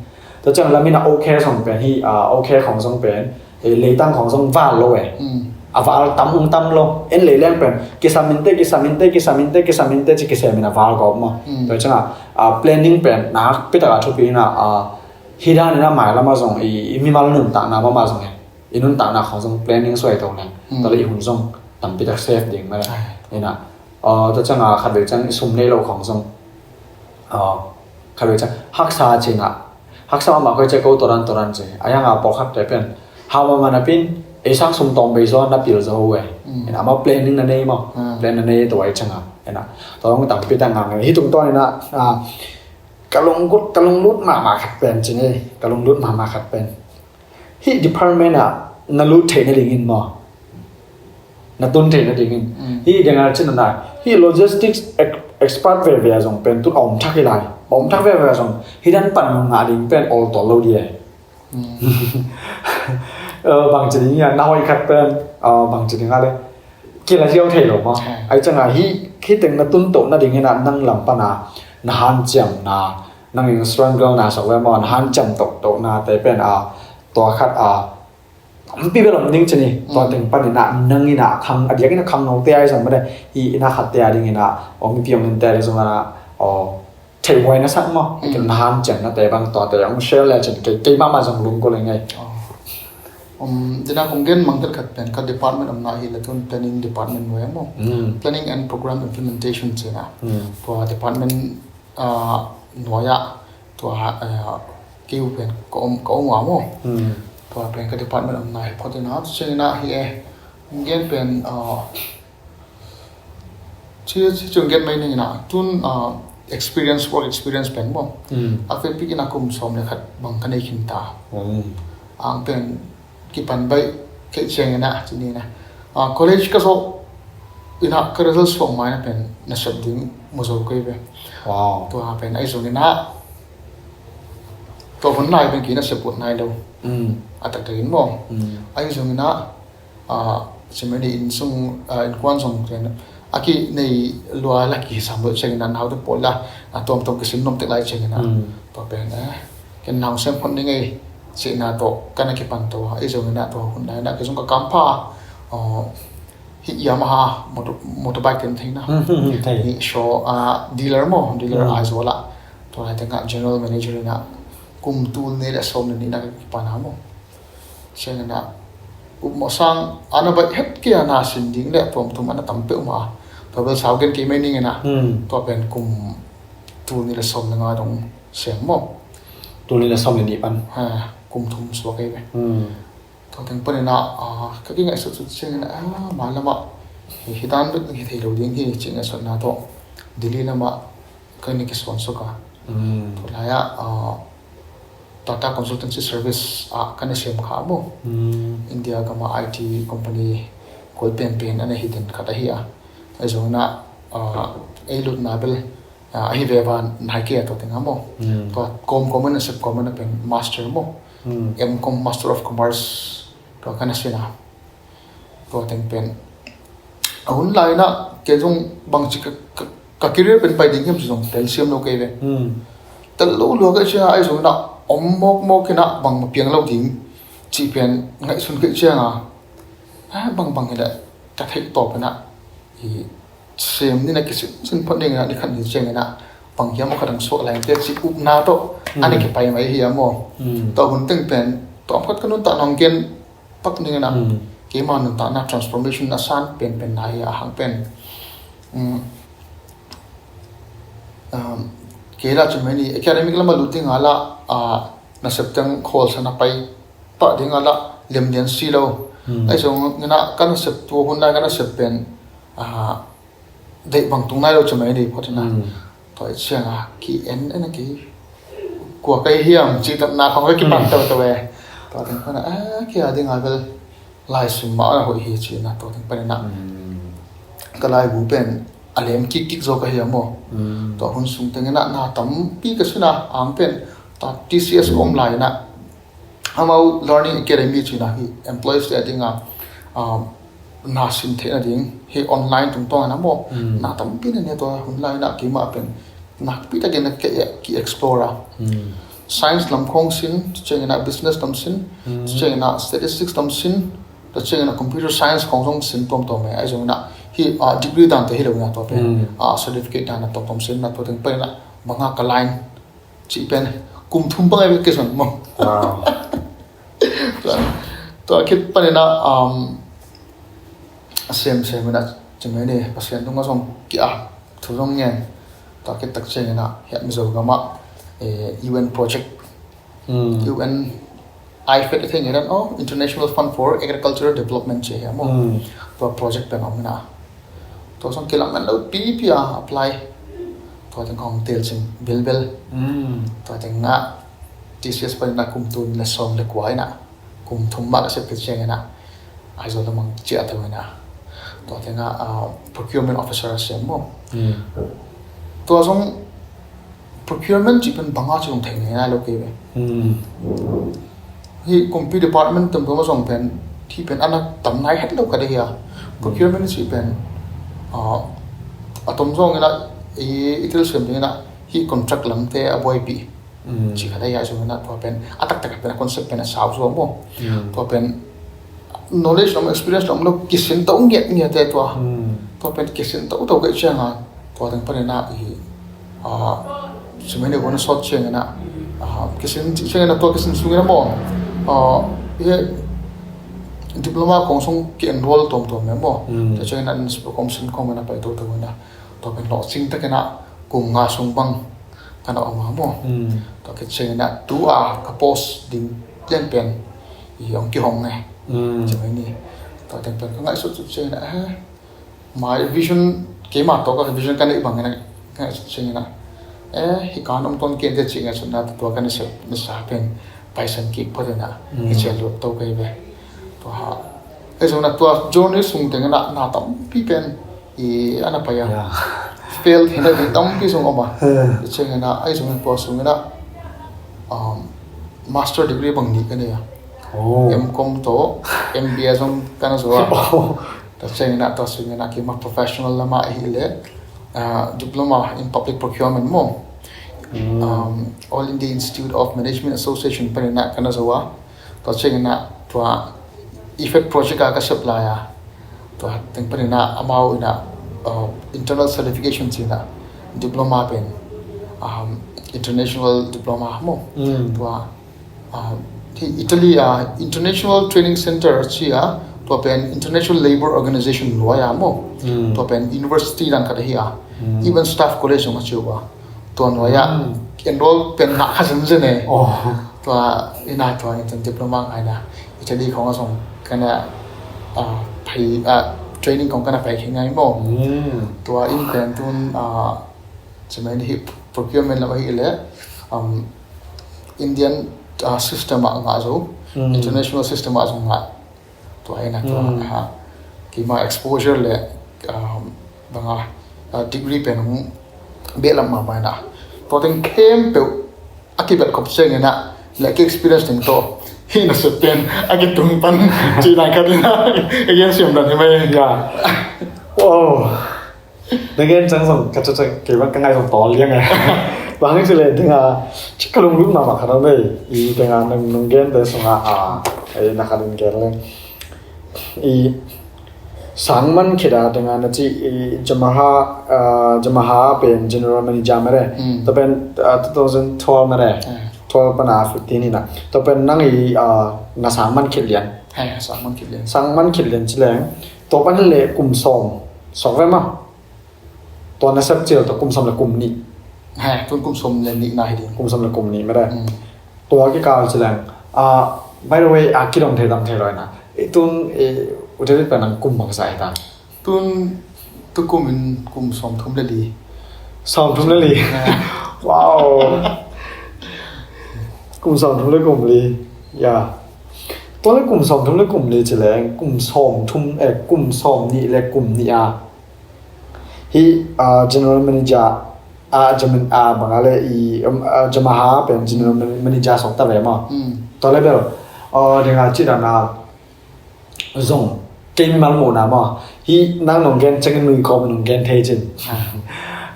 Tua ciang lam in a ok zong pen hi, a, ok khong zong pen, e, leitang khong zong val lo e. Mm. A val tam ung tam lo. En lei leng pen, kisam inte, kisam inte, kisam inte, kisam inte, ci kisem in a val gawp maw. Mm. Tua ciang a, a, planning pen, nak pitak a thupi in a, a, hi dan in a mailam a zong, i, i mimal nuntakna mahmah zong e. I nuntakna khong zong planning suai to leng. Mm. Tua le i hun zong tampi tak save ding mah le. Ai. Ina, uh, tua ciang a khat vei ciang i sum nei lo khong zong. Uh, khat vei ciang haksa cina. Haksa mahmah koi ciang ko toran toran ci. A yang a pawlkhat te pen. Hau mahmah na pin, ei sang sum tawng bei zaw na pil zaw e. Mm. Ina, amau planning na nei maw. Mm. Plan na nei tua i ciang a. Ina, tua zong tampi tak ngang. Hi tung tua ina, uh, ka lunglut, ka lunglut mahmah khat pen ci ni. Ka lunglut mahmah khat pen. Hih department ah na lut theih nadingin maw? Na tun theih nadingin. Mm. Hih ding a cin na, hih logistics ex-, expert veve a zong pen tun a om thak hi lai. A om thak veve a zong. Hih dan pan ngah ding pen ol tol lo di e. Mm. Eh, bang ci ding a, na hoih khat pen, eh, bang ci ding a le. Kila ziau thei lo maw? Ai ciang a hih, hih teng na tun toh nadingin a nang lam pan a, na hanciamna, nang in struggle na sak ve maw, na hanciam toh toh na te pen a, tua khat a, tampi bel om ding ci ni, tua teng pan in a, nang in a khang, a diak in a khangno te ai zong mah de, i in a khat te a ding in a, om pi om in te le zong a, o, thei huai na sak maw? Mm. Ken na hanciamna te bang tua te hong share le cin kei, kei mahmah zong lungkul ing ei. Oh. Um, dina kong gen mangtel khat pen ka department omna hi le tun planning department nuai maw. Mm. Planning and program implementation cina. Mm. Tua department, ah, nuai ah tua, ah, kei uh pen ka om, ka om ua maw. Mm. Tua pen ka department omna hi phot ina, cina hi e. Kong gen pen, ah, Ci, ci ciang gen mai ning ina, tun, ah, experience, work experience pen maw. Mm. A vekpi ina kum sawm le khat bang ka nei khin ta. Mm. Ang pen kipan baih kei ciang ina, ci ni na. Ah, college ka zawh ina ka result suak mai na pen na sep ding mu zo kei ve. Wow. Tua pen ai zong ina. Tua hun lai pen ki na sep ut nai lo. Mm. A tak tak in maw. Mm. Ai zong ina, ah, simeni inn sung, ah, innkuan zong pen a ki nei lua la ki sam lo ciang ina naute pawl la, ah, tuamtuam kisim nuam tek lai ciang ina. Mm. Tua pen, eh, ken nau sem khon ding ei, cina tawh, kana kipan tawh, ei zong ina tua hun lai ina, kei zong ka kampha, ah, Hih Yamaha motor, motorbike te na thei na. Hmm, hmm, hmm, thei. Hih Shaw, ah, dealer maw, dealer Hmm. Aizawl ah. Tua lai tengah general manager in ah kum tul nih le sawm le nihna ka kipan a maw. Ciangin ah upmawh sang a na baih het kei a, na sin ding le a tuamtuam a na tam peuhmah a. Tua bel sau gen kei mai ning in ah. Hmm. Tua pen kum tul nih le sawm le nga dong sem maw. Tul nih le sawm le nih pan. Ha, kum thum suak ei ve. Hmm. Tua teng panin ah, ah, ka kingaihsut sut ciangin ah, ah, mah lamah hi, hi dan bek hi thei lo ding hi, ci ngaihsutna tawh Delhi lamah ka na kisuan suk a. Mm. Tua lai ah, ah, Tata Consultancy Service ah ka na sem kha maw. Mm. India gam ah I T company koi penpen a na hi den khat ahi a. Ahi zongin ah, ah, ei lutna bel ah, ahi ve va nai kei a tua teng a maw. Mm. Tua kawmkawm a na sep kawm a na pen master maw. Mm. M Com, Master of Commerce, tua ka na sin a. Tua teng pen a hun lai in ah kei zong bangci ka, ka, ka career pen pai ding hiam ci zong telsiam lo kei ve. Mm. Tel lo lua kei cia ahi zongin ah om mawkmawk in ah bangmah piang lo ding cih pen ngaihsun kei ciang a. Ah, bangbang hi leh ka theih tawp in ah i sem ni na kisinsin phot ning in ah, ni khat ni ciangin ah bang hiam a khat ang suak lai te ci upna tawh a na kipai mai hi a maw. Mm. Tua hun teng pen tawm khat ka nuntakna hong gen pak ning in ah, mm, keima nuntakna transformation a san penpen na hi a hang pen. Mm. Um, kei la ci mai ni academic lam a lut ding a la, ah, nasep teng khawlsa na pai pah ding a la lemlian si lo. Mm. Ahi zongin ah ka nasep tua hun lai ka nasep pen, ah, deih bang tung nai lo ci mai ni phot in ah. Mm. Tua i ciang a ki en en a ki kua kei hiam ci tatna khong ka kipan, mm, toto e. Tua teng pan ah, ah, kei a ding a bel lai sim mah a na hoih hi ci in ah tua teng pan in ah. Mm. Ka laibu pen a lem kikkik zo ka hi a maw. Mm. Tua hun sung teng in ah na tampi ka sin a, ang pen tua T C S om lai in ah amau Learning Academy ci in ah hi employees te a ding a, um, na sin theihna ding hi online tungtawn in ah maw. Mm. Na tampi na ne tua hun lai in ah keimah pen nakpi takin a ki, ki explore a. Mm. Science lam khong sin, ciangin ah business lam sin, mm, ciangin ah statistics lam sin, tua ciangin ah computer science khong zong sin tuamtuam e. Ahi zongin ah hi, ah, degree dan te hi lo in ah tua pen, mm, ah, certificate dan a tuamtuam sin in ah tua teng pan in ah bang a ka line cih pen kum thum bang a bek kei zong maw. Wow. Tua, tua khit pan in ah, um, a semsem in ah ci mai ni Pasian tungah zong ki-ap thu zong ngen. Tua khit tak ciangin ah hiah Mizo gam ah, eh, U N project. Mm. U N I fed a thei nge dan, oh, International Fund for Agricultural Development ci hi a maw. Mm. Tua project pen om in ah. Tua zong kilamen lo pipi a apply. Tua teng hong telcing bilbil. Mm. Tua teng ah T C S pan in ah kum tul nih le sawm le kua in ah kum thum mah ka sep khit ciangin ah Aizawl lamah ciah to in ah tua teng ah, ah, procurement officer a sem maw. Mm. Tua zong procurement cih pen bang a ci zong thei ngei nai lo kei ve. Mm. Hi kumpi department tuamtuam a zong pen, hi pen a na tam nai het lo ka deih hi a. Procurement cih pen, ah, a tom zong in ah i, i telsiam ding in ah hi contract lam te a buaipih. Mm. Ci kha dai a zong in ah tua pen a taktak pen a concept pen a sau zaw maw. Mm. Tua pen knowledge om, experience om lo kisin to ngiat ngiat te tua. Mm. Tua pen kisin to to kei ciang a tua teng pan in ah i, ah, ci mai ni wan sawt ciangin ah, ah, kisin ciangin ah tua kisin sungin ah maw, ah, i diploma khong sung ki enroll tuamtuam e maw. Mm. Tua ciangin ah newspaper khong sin khong in ah pai to to in ah tua pen lawhcing takin ah kum nga sung bang ka na om a maw. Mm. Tua khit ciangin ah tu a ka post ding lian pen i hong kihong e. Mm. Ci mai ni. Tua teng pen ka ngaihsut sut ciangin ah, eh, my vision, keima tawh ka vision ka neih bangin ah ka ngaihsut ciangin ah, eh, hi kan om ton kei te ci ngaihsutna tua ka na sep na sa pen paisan kik phot in ah, mm, i cial luat to kei ve. Tua ha. Ahi zongin ah tua journey sung teng in ah na tampi pen i a na pai a. Yeah. Fail theihna ding tampi zong om a. Hmm. Ciangin ah, ahi zongin tua sungin ah, um, master degree bang nih ka nei a. Oh. M Com tawh M B A zong ka na zo a. Oh. Tua ciangin ah, tua sungin ah keima professional lamah ahih leh, ah, diploma in public procurement maw. Hmm. Um, All India Institute of Management Association panin ah ka na zo a. Tua ciangin ah tua IFAD project a ka sep lai a. Tua teng panin ah amau in ah, uh, internal certification ci-in ah diploma pen, um, international diploma maw. Mm. Tua, uh, hi Italy ah International Training Center ci a, tua pen International Labour Organization nuai a maw. Mm. Tua pen university dan khat ahi a. Mm. Even staff college zong a ci uh a. Tua nuai ah, mm, enroll pen ngah kha zenzen e. Oh. Tua in ah tua in tua diploma ngah in ah Italy khawng ah zong ka na, ah, pai, ah, training khawng ka na pai khin ngai maw. Mm. Tua in pen tun, ah, cimai ni hi procurement lam ahi leh, um, Indian, ah, system ah ngah zo, mm, international system ah zong ngah. Tua hi na tua, mm, ha, keima exposure le, um, banga, uh, degree pen hong behlap mahmah hi na. Tua teng khempeuh a kibelh khop ciangin ah le ki experience teng tawh hi na sep pen a kitung pan ci dan khat hi na. Again siam dan hi mai. Ya. Wow. Nang gen ciang zong ka cakcak kei bang ka ngai zong tawl liang e. Bang hang ci le ding a, ci ka lunglut mahmah khat om e. I ding a nang, nang gen te sung a, a, e, na khat in gen leng. I sang man khit a ding a na ci i Yamaha, a, Yamaha pen general manager mah de. Mm. Tua pen, a, two thousand twelve mah de. Mm. Twelve pan a fifteen hi na. Tua pen nang i, a, na sang man khit lian. Hai, sang man khit lian. Sang man khit lian ci leng. Tua pan le kum sawm. Sawm ve mah. Tua na sep cil tua kum sawm le kum nih. Hai, tun kum sawm le nih na hi ding. Kum sawm le kum nih mah de. Mm. Tua kikal ci leng. Ah, by the way, a kidong thei tam thei loi na. I tun, i, u David pen nang kum bangsa hi ta. Tun, tu kum in kum sawm thum le li. Sawm thum le li. Ya. Wow. Kum sawm thum le kum li. Ya. Tua le kum sawm thum le kum li ci leng, kum sawm thum, eh, kum sawm nih le kum nih a. Hi, ah, general manager, ah, German, ah, bang a le i, um, ah, Yamaha pen general man-, manager sawk ta ve maw. Mm. Tua le bel, ah, ding a ci dan a zong, kei mimal muhna maw. Hi nang nong gen ciang nui kawm nong gen thei cin. Ah.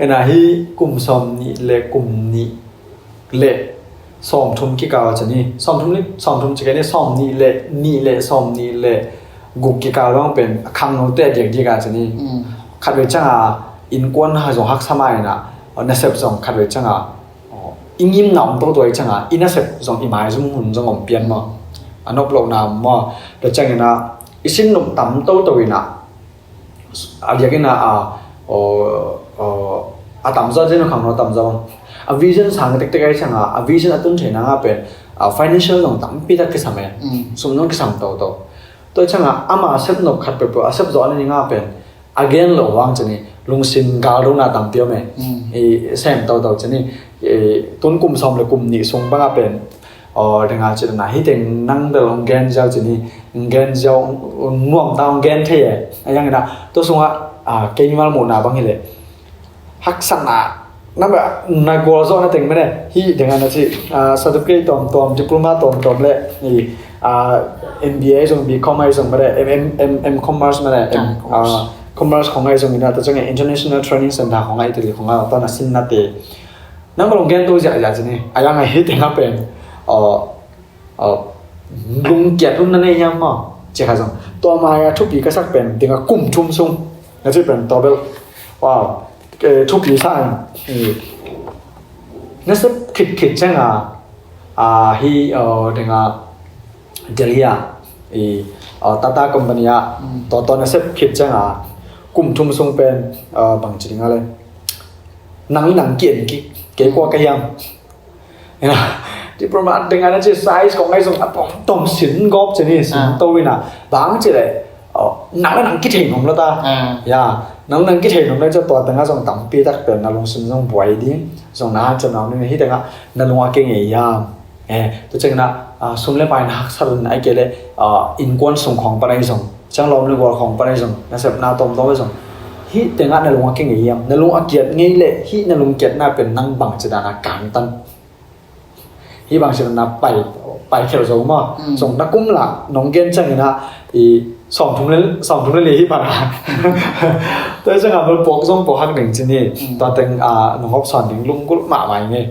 Ina hi kum sawm nih le kum nih le sawm thum kikal ci ni. Sawm thum le, sawm thum ci kei ni, sawm nih le, nih le, sawm nih le guk kikal bang pen a khangnote diakdiak a ci ni. Mm. Khatvei ciang a innkuan ha zong haksa mai na, nasep zong khatvei ciang a, i ngimna om toto i ciang a, i nasep zong i maizum hun zong om pian maw. A nop lohna om maw. Tua ciangin a, i sin nop tam toto in a, a diakin a, a, aw, aw, a tamzaw ding a khangno tamzaw. A vision sang tektek a i ciang a, a vision a tun theihna nga pen, a, financial zong tampi tak kisam e. Mm. Sum zong kisam toto. Tua i ciang a, ama sep nop khat peuhpeuh, a sep zawh a ni nga pen, a gen loh hang ci ni, lungsim galdona tampi om e. Mm. I sem toto ci ni, i tun kum sawm le kum nih sung bang a pen, aw, ding a ci dan a, hi teng nang bel hong gen ziau ci ni, hong gen ziau, hong nuam ta hong gen thei e. A yang in a, tua sung a, a, kei mimal muhna bang hi le. Haksatna, na ba, na gualzawhna teng mene, hi ding a na ci, a, certificate tuamtuam, diploma tuamtuam le, i, a, M B A zong, B Com a zong mene, M, M, M, M Commerce mene, M, ah, Commerce. A, Commerce khong a zong ina, ta ciang International Training Center khong a Italy khong a, ta na sin na te. Nang ba long gen to ziahziah ci ni, a yang a hi teng a pen, a, a, lungkiat hun na nei hiam maw, ci kha zong. Tua mai a thupi ka sak pen, ding a kum thum sung, na ci pen, tua bel, wow. Eh, thupi sa in, eh, nasep khitkhit ciang a, a, hi, eh, ding a Delhi a, eh, eh, Tata Company a, mm, tua, tua nasep khit ciang a, kum thum sung pen, eh, bang ci ding a le. Nang, nang ki-en kik, kei kua ka hiam. Ina, diploma ding a na ci size kong ngai zong a tom, tom sin gawp ci ni, sin, ah, to ina. Bang ci le, oh, nang le nang kithei nom lo ta. Ah. Ya, nang nang kithei nom le ci tua teng a zong tampi tak pen na lungsim zong buai ding, zong na hat ci nom ding, hi teng a na lung a kingei hiam. Eh, tua ciang na, ah, sum le pai na haksat un a i ke le, ah, innkuan sung khong pan a i zong, ciang lawm le gual khong pan a i zong, na sep na tom tom a i zong. Hi teng a na lung a kingei hiam, na lung a kiat ngei le, hi na lung kiatna pen nang bang ci dan a kangtan. Hi bang ci dan a pai, pai khel zo maw. Mm. Zong na kum la, nong gen ciang ina, i sawm thum le, sawm thum le li hi pan a. Tua ciang a bel puak zong puak hak ding ci ni, mm, tua teng a, nong hop sawn ding lunggulh mahmah ing e.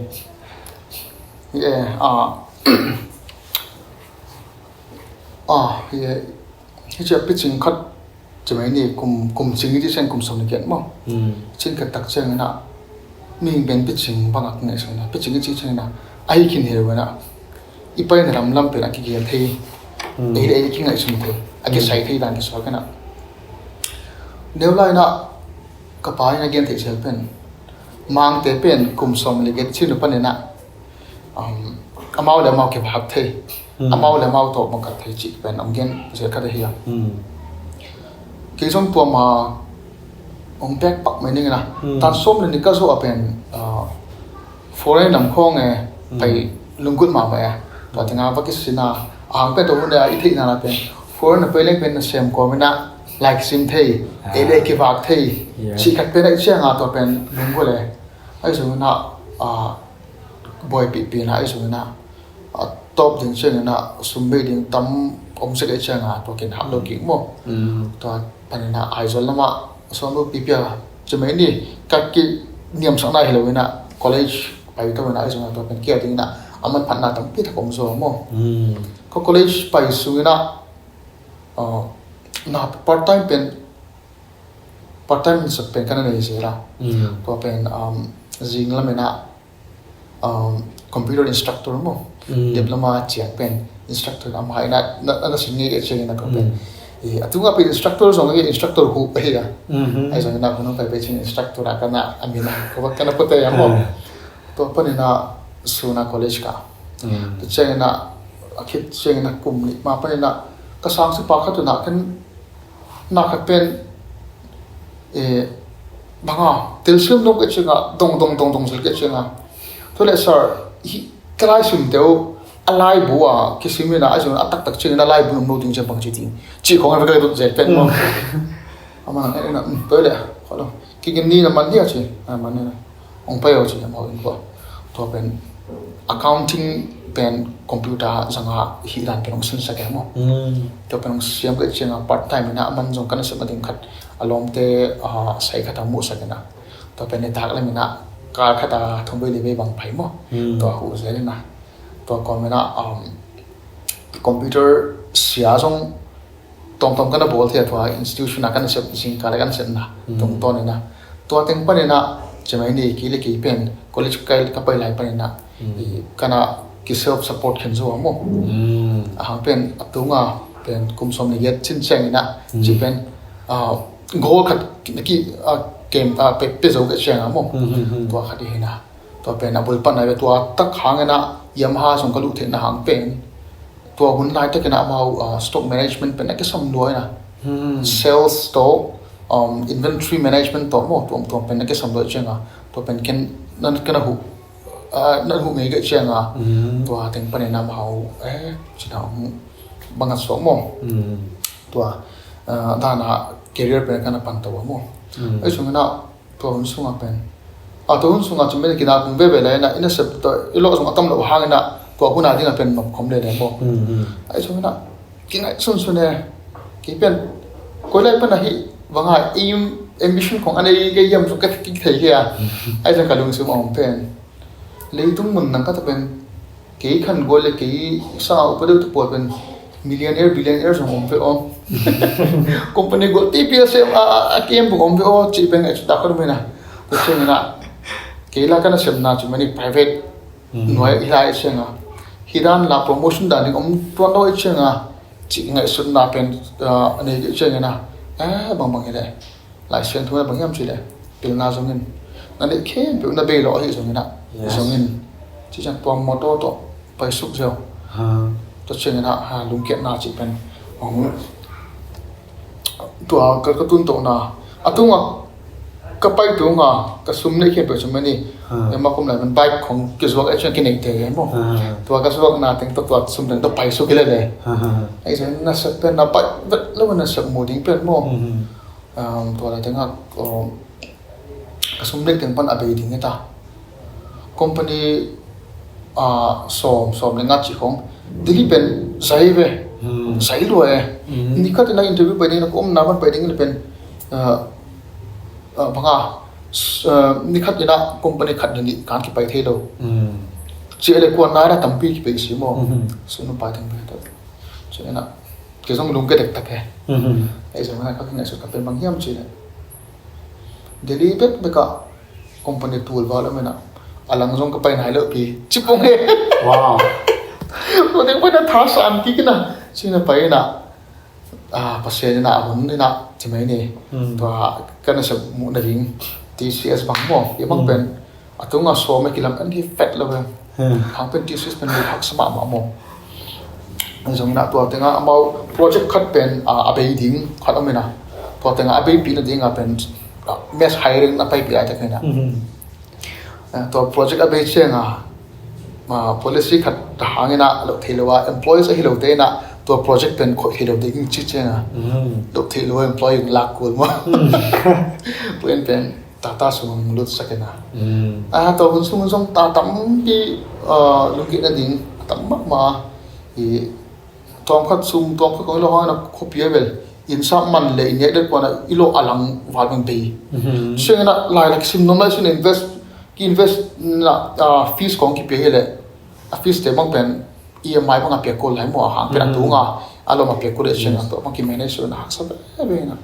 Yeah, ah. Ah, yeah. Hi ci a picing khat Cimai ni kum, kum cing i ci ciang kum sawm le giat maw? Cin khat tak ciangin ah mihing pen picing bangah kingaihsun a, picing i ci ciangin ah a hi khin hi lo in ah i paina lamlam pen a kigel thei, ei le ei kingaihsun thei, a kisai thei dan kisuak in ah. Neu lai in ah ka pa in a gen theih zel pen Mangte pen kum sawm le giat cin uh panin ah amau le amau kivak thei, amau le amau tawh mawngkat thei cih pen hong gen zel khat ahi a. Kei zong tua ma hong pek pak mai ning in ah, tan sawm le nih ka zawh a pen foreign lam khawng e pai lunggulh mahmah e. Tua tengah va kisin a, a hang pen tua hun a i theihna la pen foreign a pai leng pen nasem kawm in ah lai kisim thei, ei le ei kivak thei cih khat pen a i ciang a tua pen lunggulh e. Ahi zongin ah buaipih pihna ahi zongin ah a tawp ding ciangin ah sum bei ding tam om sek ahi ciang a tua kin hap lo kik maw? Tua panin ah Aizawl lamah suan lo pipi a cimai ni ka kiniamsakna hi lo in ah college pai to in ah ahi zongin ah tua pen kia ding in ah a manphatna tampi tak om zaw maw? Ka college pai sungin ah na part time pen part time sak pen ka na nei zel a. Tua pen zing lamin ah computer instructor maw? Diploma ciang pen instructor amah in ah na sin ngei ka ciangin ah tua pen a tungah pen instructor zong ahi, instructor huh ahi a. Ahi zongin ah hun hong pai pai ciang instructor ah ka na a min ah ka na pua tei a maw? Tua panin ah sun a college ka. Tua ciangin ah a khit ciangin ah kum nih ma panin ah ka sangsipa khat un ah ken na khat pen banga telsiam dong ka ciang a dong dong dong dong zel ka ciang a. Tua le sir hi ka lai sim teu a laibu a kisim in ah a zong a taktak ciangin a laibu nung lo ding ciang bang ci ding cih khong a ka dot zel pen maw? Amah nang en in ah tua le kigin ni na man dia ci a man in ah hong pai aw ci amau in kua. Tua pen accounting pen computer zanga hih dan pen hong sinsak e maw? Tua pen hong siam ka ciang a part time in ah a man zong ka nasep a ding khat a lawmte sai khat a muhsak in ah tua pen nitak lam in ah kal khat a thum vei li vei bang pai maw? Tua huh zel in ah tua kawm in ah computer sia zong tawmtawm ka na bawl thei a tua institution a ka na sep zingkal a ka na sepna tungtawn in ah tua teng panin ah cimai ni kei le kei pen college ka pai lai panin ah ka na ki self support khin zo a maw? A hang pen a tunga pen kum sawm le giat cin ciangin ah ci pen goal khat ki kem a pe zo ka ciang a maw? Tua khat hi in ah tua pen a bulpatna ve tua tak hangin ah Yamaha zong ka luh theihna hang pen tua hun laitakin ah amau stock management pen a kisam lua in ah sales tawh inventory management tawh maw tuamtuam pen a kisam lua ciang a tua pen ken nan ka na huh nan huh ngei ka ciang a tua teng panin ah amau eh cina bang a suak maw? Tua dan a career pen ka na pan to a maw? Ahi sungin ah tua hun sungah pen a tua hun sungah cun mena kina kung veve lai in ah i nasep tawh i lawh zong a tam lo hangin ah tua hun a dingah pen nopkhom lele maw? Ahi sungin ah kingaihsunsun e kei pen koi lai pan ahi banga aim ambition khong a nei kei hiam zong ka kik thei kei a. Ahi zong ka lungsim a om pen leitung mun nang ka ta pen kei khan gual le kei sa upa deuh te pawl pen millionaire billionaire zong om ve aw. Company gual tipi a sem a a kem buk om ve aw cih pen ngaihsut tak ka duh mena. Tua ciangin ah kei la ka na semna cimai ni private nuai hi lai ciang a hi dan la promotion dan ding om tuan lo ciang a cih ngaihsutna pen a nei ciangin ah eh bangbang hi le Lai Siangtho na bang hiam cih leh pilna zongin na neih khempeuh na bei lawh ahi zongin ah zongin cih ciang tua mawtaw tawh paisuk ziau. Tua ciangin ah lungkiatna cih pen hong tua ka ka tuntohna a tungah ka pai tunga ka sum neih khempeuh cimai ni. Ema kum lai man bike khong kizuak eh ciang kineihte hi maw? Tua ka zuakna teng tawh tua sum teng tawh paisuk hi lele. Ahi zongin na sep pen na baih vet lo na sep mu ding pen maw? Tua lai tengah ka sum lek teng pan a bei ding hi ta. Company sawm sawm le nga cih khong Delhi pen zai ve. Zai lua e. Nikhat in a interview pai ding na ka omna man pai ding le pen banga nikhat in a company khat le nih kan kipai thei lo. Ci le kuan nai na tampi kipai si maw? Sunu pai teng pai ta. Ci na Kei zong lungke dektak hi. Mhm. Ahi zongin ah ka kingaihsut khat pen bang hiam cih leh, Delhi bekbek ah company tul val om in ah, a lang zong ka pai nai lo pi ci pong hi. Wow. Tua teng pen a thasan kik in ah, ci-in ah pai in ah, ah, Pasian in ah, a hun in ah, ci mai ni. Hmm. Tua ka nasep muh nading, T C S bang maw, i bang pen a tungah sawm a kilam en hi fet lo ve. Hmm. Hang pen T C S pen mi haksa mahmah maw. Ahi zongin ah tua tengah amau project khat pen, ah, a bei ding khat om in ah, tua tengah a beipih nading ah pen, ah, mass hiring a paipih laitak hi in ah. Hmm. Ah, tua project a bei ciang ah, ah, policy khat ta hang in ah, loh theih lo a employees ahi lote in ah tua project pen khoih theih lo ding ci ciang ah. Hmm. Loh theih lo a employee lak kul maw. Hmm. Tua in pen Tata sung lutsak in ah. Mm. Ah, tua hun sung zong ta tampi, ah, lunggulh nading tam mahmah. I tawmkhat sum, tawmkhat kong i lo hang in ah khuapi a bel inn sap man le inn nek dek kuan ah i lo a lang val bang bei. Mhm. Ciang in ah lai lak sim nuam lai sin invest, ki invest in ah, ah, fees kong kipia hi leh a fees te bang pen E M I bang a piak kul lai maw, a hang pen a tung a, a lom a piak kul leh ciang a tua bang ki manage in a haksa veve in a.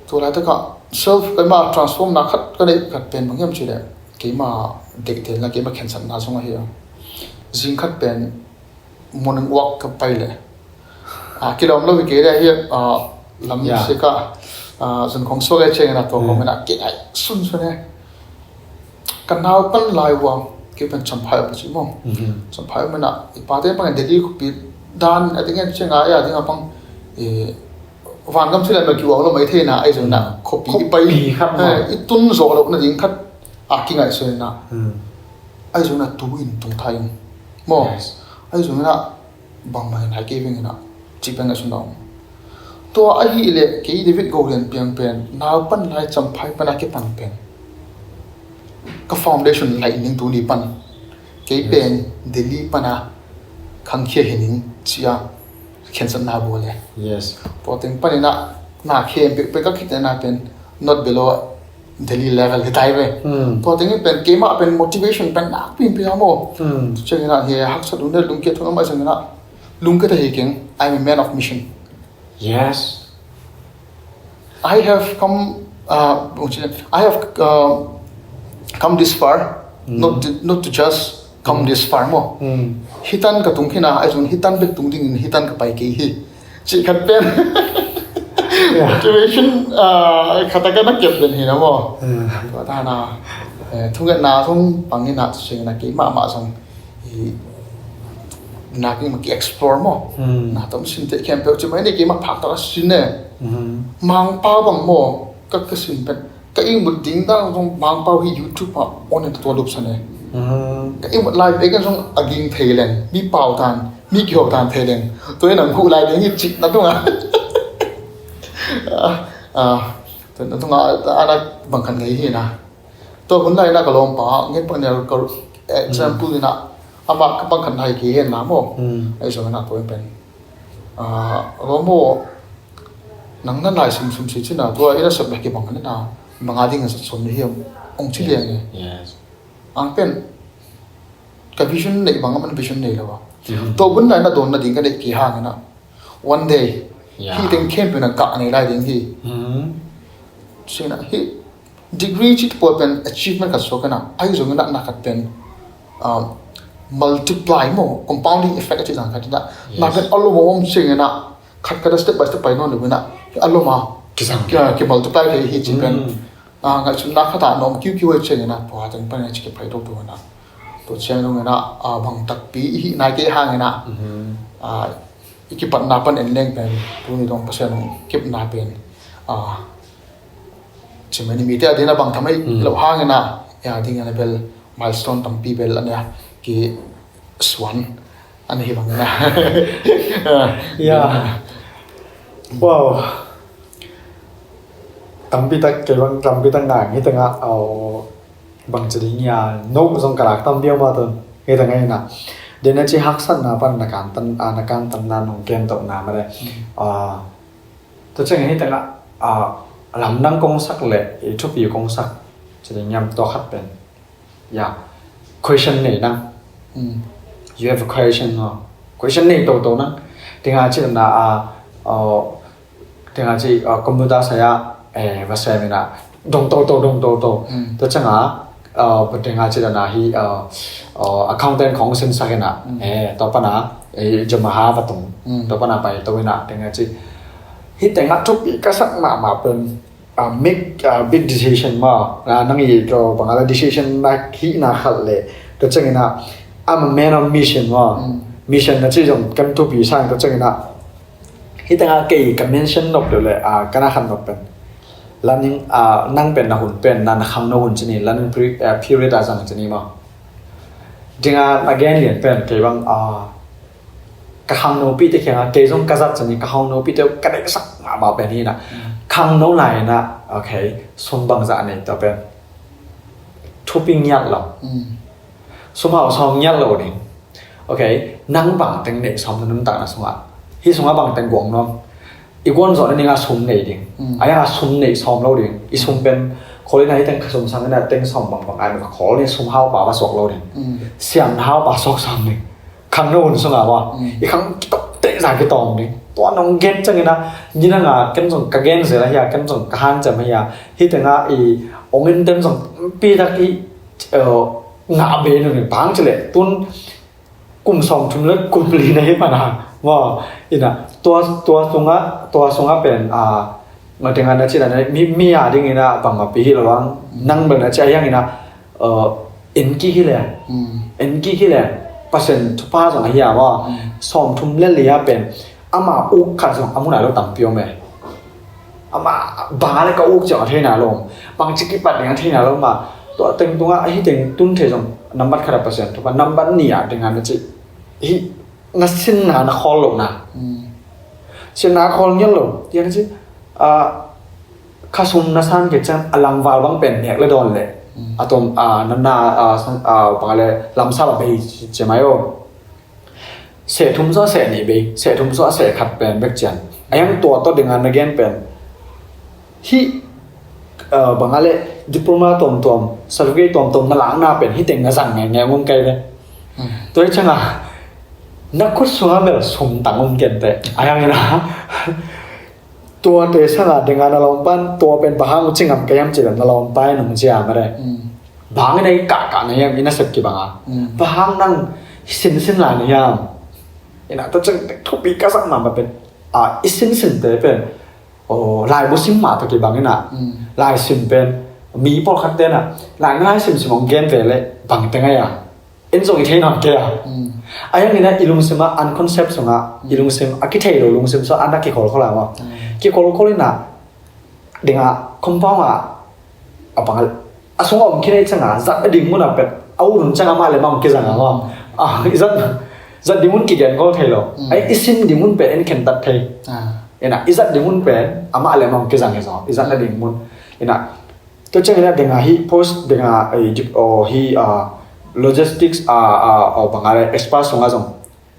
Tua laitak ah self keima transform na khat ka neih khat pen bang hiam cih leh, keima deihtelna, keima khensatna zong ahi a. Zing khat pen morning walk ka pai leh, a, kilawm lo hi kei leh hi, a, lam sik a, a, zun khong suak e ciang in a tua kong in a kei ai sunsun e. Ka nau pan lai ua, kei pen Champhai a pai ci maw. Champhai a pai na, i pate bang Delhi khuapi dan a ding en ciang a, a ding a bang, e, vangam sila mel kiuang lo mai thei na, ai zong na, khuapi i pai, i tun zo lo na ding khat, a kingaihsun na. Ai zong na tu in tung thai in. Maw, ai zong na, bangmah in hai kei veng in a, ci pen ngaihsun a om. Tua ahih leh kei David Go Lian Piang pen, nau pan lai Champhai pan a kipan pen, ka foundation laih ning tuni pan. Kei pen Delhi pan a khangkhia hi ning ci a khensatna bawl e. Tua teng pan in a, na khempeuh pen ka khitna pen, not below Delhi level hi tai ve. Tua teng in pen keimah pen motivation pen nakpi in pia maw. Ciang in a hi haksat un le lungkia thun a mai ciang in a, lungkia ta hi keng, I'm a man of mission. Yes. I have come, uh, I have, uh, come this far, not to, not to just come this far maw. Hitan ka tung khin a, ai zong hitan bek tung ding in hitan ka pai kei hi. Cih khat pen. Motivation, ah, khat a ka na kep den hi na maw. Tua ta na, eh, thungetna zong pang in a, tu sing in a kei mahmah zong, i, na ki ma ki explore maw. Na tom sin te khempeuh ci mai ni kei ma phak ta ka sin e. Mangpau bang maw, ka ka sin pen. Ka ihmut ding dan zong Mangpau hi YouTube ah on in tua lup san e. Ka ihmut lai bek in zong a ging thei leng, mi pau tan, mi kiho tan thei leng. Tua in a gu lai ding hi cih na tung a. Ah, ah, tua na tung a, a na bang khat ngei hi na. Tua hun lai na ka lawmpa, ngen pang nia ka example in a, amah ka bang khat na hi kei hen na maw. Ai zong na tua in pen. Ah, lawm aw, nang na lai sumsum si cina, tua i na sep na kibang na na, manga ding a sat som ni hiam, ong ci liang e. Ang pen, ka vision nei bang a man vision nei lo a. Tua bun lai na dawn na ding ka nei ki hang na. One day, hi teng khempeuh na gah nei lai ding hi. Cina, hi, degree cih pawl pen achievement khat suak in a, ahi zongin a na khat pen, um, multiply maw, compounding effect a cih zang khat in a, na pen a lom a om ciangin a, khat khat a step by step pai nawn lo in a, a lom a ki, ki multiply thei hi cih pen, ah, ngaihsutna khat a na om kiukiu a ciangin a, tua teng pen a cih kipai tuk tuk in a. Tua ciang zongin a, ah, bang takpi i hih nai kei hangin a, ah, i kipatna pan en leng pen, tuni dong Pasian hong kepna pen, ah, cimai ni mite a ding a bang tham ahi lo hangin a, a ding a na bel milestone tampi bel a na kisuan a na hi bangin a. Ya. Wow. Tampi tak, kei bang tampi tak ngang hi tengah, au, bang ci ding ya, no zong ka lak tam biau ma tun. Hi tengah hi na. Dena ci haksatna pan na kan tan, a, na kan tan na nong ken to na ma de. A, Tua ciang hih tengah, ah, lamdang kong sak le i thupi kong sak ci ding hiam, tua khat pen. Ya, question nei nang. You have a question, no? Question nei toto nang. Tenga ci na a, uh, tenga ci, uh, computer saya, eh, va sem ina dong to to dong to to. Mm. Tua cianga, uh, tenga ci na hi, uh, uh, accountant khong sin sak ina. Mm. Eh, tua pana, eh, Yamaha va tung. Mm. Tua pana pai to ina tenga ci. Hi tenga thupi ka sak mahmah pen uh, make a big decision maw. Uh, nang i ko bang a la decision na hi na khat le. Tua ciangina, I'm a man of mission maw. Mm. Mission na ci zong kan thupi sang tua ciangina. Hi tenga kei ka mention nop deuh le, uh, kana khan nop pen. Learning, uh, nang pen na hun pen, na na khang na hun cini, learning period, uh, period a zang cini maw. Dinga na gen lian pen, kei bang, uh, ka khangnopi te kianga, kei zong ka zat cini, ka khangnopi te ka deihsak mahmah pen hi na. Mm. Khangno lai na, okay, sum bangzah nei tua pen. Thupi ngiat lo. Mm. Sum hau sawm ngiat lo ding. Okay, nang bang teng nei sawm na nuntakna sunga. Hi sunga bang teng guang nuam. I guan zawh na ninga sum nei ding. Mm. Ayanga sum nei sawm lo ding. I sum pen, khol ina hi teng ka sum sang ina teng sawm bang bang ai, ka khol ni sum hau pa va suak lo ding. Mm. Siam hau pa suak sawm ding. Khangno hun sunga maw. Mm. I khang kitok te za kitawm ding. Tua nong gen ciangina, ni nanga ken zong ka gen zel a hia, ken zong ka hanciam a hia. Hi tenga i ong in ten zong pi tak i, eh, ngah be nu ni pang cile. Tun kum sawm thum le kum li na hi pana. Maw, ina, tua, tua sunga, tua sunga pen, a, nga tenga na ci na mi, mi a dingina bang ma pi hi lo ang, nang bel na ci a hiangina, uh, en kik hi le. Mm. En kik hi le. Pasian thupha zong a hia maw. Mm. Sawm thum le li a pen. Ama uk khat zong a mun a lo tampi om e. Ama bang a le ka uk ciang a theina lo. Bang ci kipat ding a theina lo ma. Tua teng tunga a hi teng tun thei zong. Nambat khat a Pasian thupha. Nambat ni a ding a na ci. Hi na sinna na khawl lo na. Mm. Sinna khawl ngial lo. Tia na ci. A, kha sum na san kei ciang a langval bang pen nek le dawn le. Mm. A tom, a, na, na, a, san, a, bang a le lamsap a bei ci, ci mai o. Seh thum sua seh nih bei, seh thum sua seh khat pen bek cian. A yang tua to dinga na gen pen. Hi, a, bang a le diploma tuamtuam, certificate tuamtuam na lakna pen, hi teng na zang nge, nge ngum kai le. Mm. Tua hi cianga, na khut sunga bel sum tang um kente. A yang ina. Tuate sanga dinga na lawm pan, tua pen bang hang uh ci ngam ka hiam ci le na lawm pai nung cia ma de. Mm. Bang ina i kah kah na hiam, ina sep kibang a. Mm. Bang hang nang sinsin lai na hiam. Ina tua ciang thupi ka sak mahmah pen. A, i sinsin te pen. O, laibu sim mah tua kibang ina. Mm. Lai sim pen. Mi pawlkhat te na. Lai na lai sim sim ong gen ve le bang te ngai a. En zong i thei nawn kei a. Mm. A hiangina i lungsim a an concept sunga, mm, i lungsim a kithei lo lungsim sua an a kikholkhol a maw. Mm. Kikholkhol ina dinga compound a, a pang a, a sunga om khinei cianga, zat a ding mun a pet, a ut hun cianga amah le amah kizang a maw. Mm. A, i zat, zat ding mun kigen gol thei lo. Mm. A i sim ding mun pet en khentat thei. Ah. Ina, i zat ding mun pet, amah le amah kizang hi zaw. I zat a ding mun. Ina, tua ciangin a dinga hi post dinga, eh, jip, oh, hi, ah, logistics, ah, ah, oh, bang a le expert sunga zong.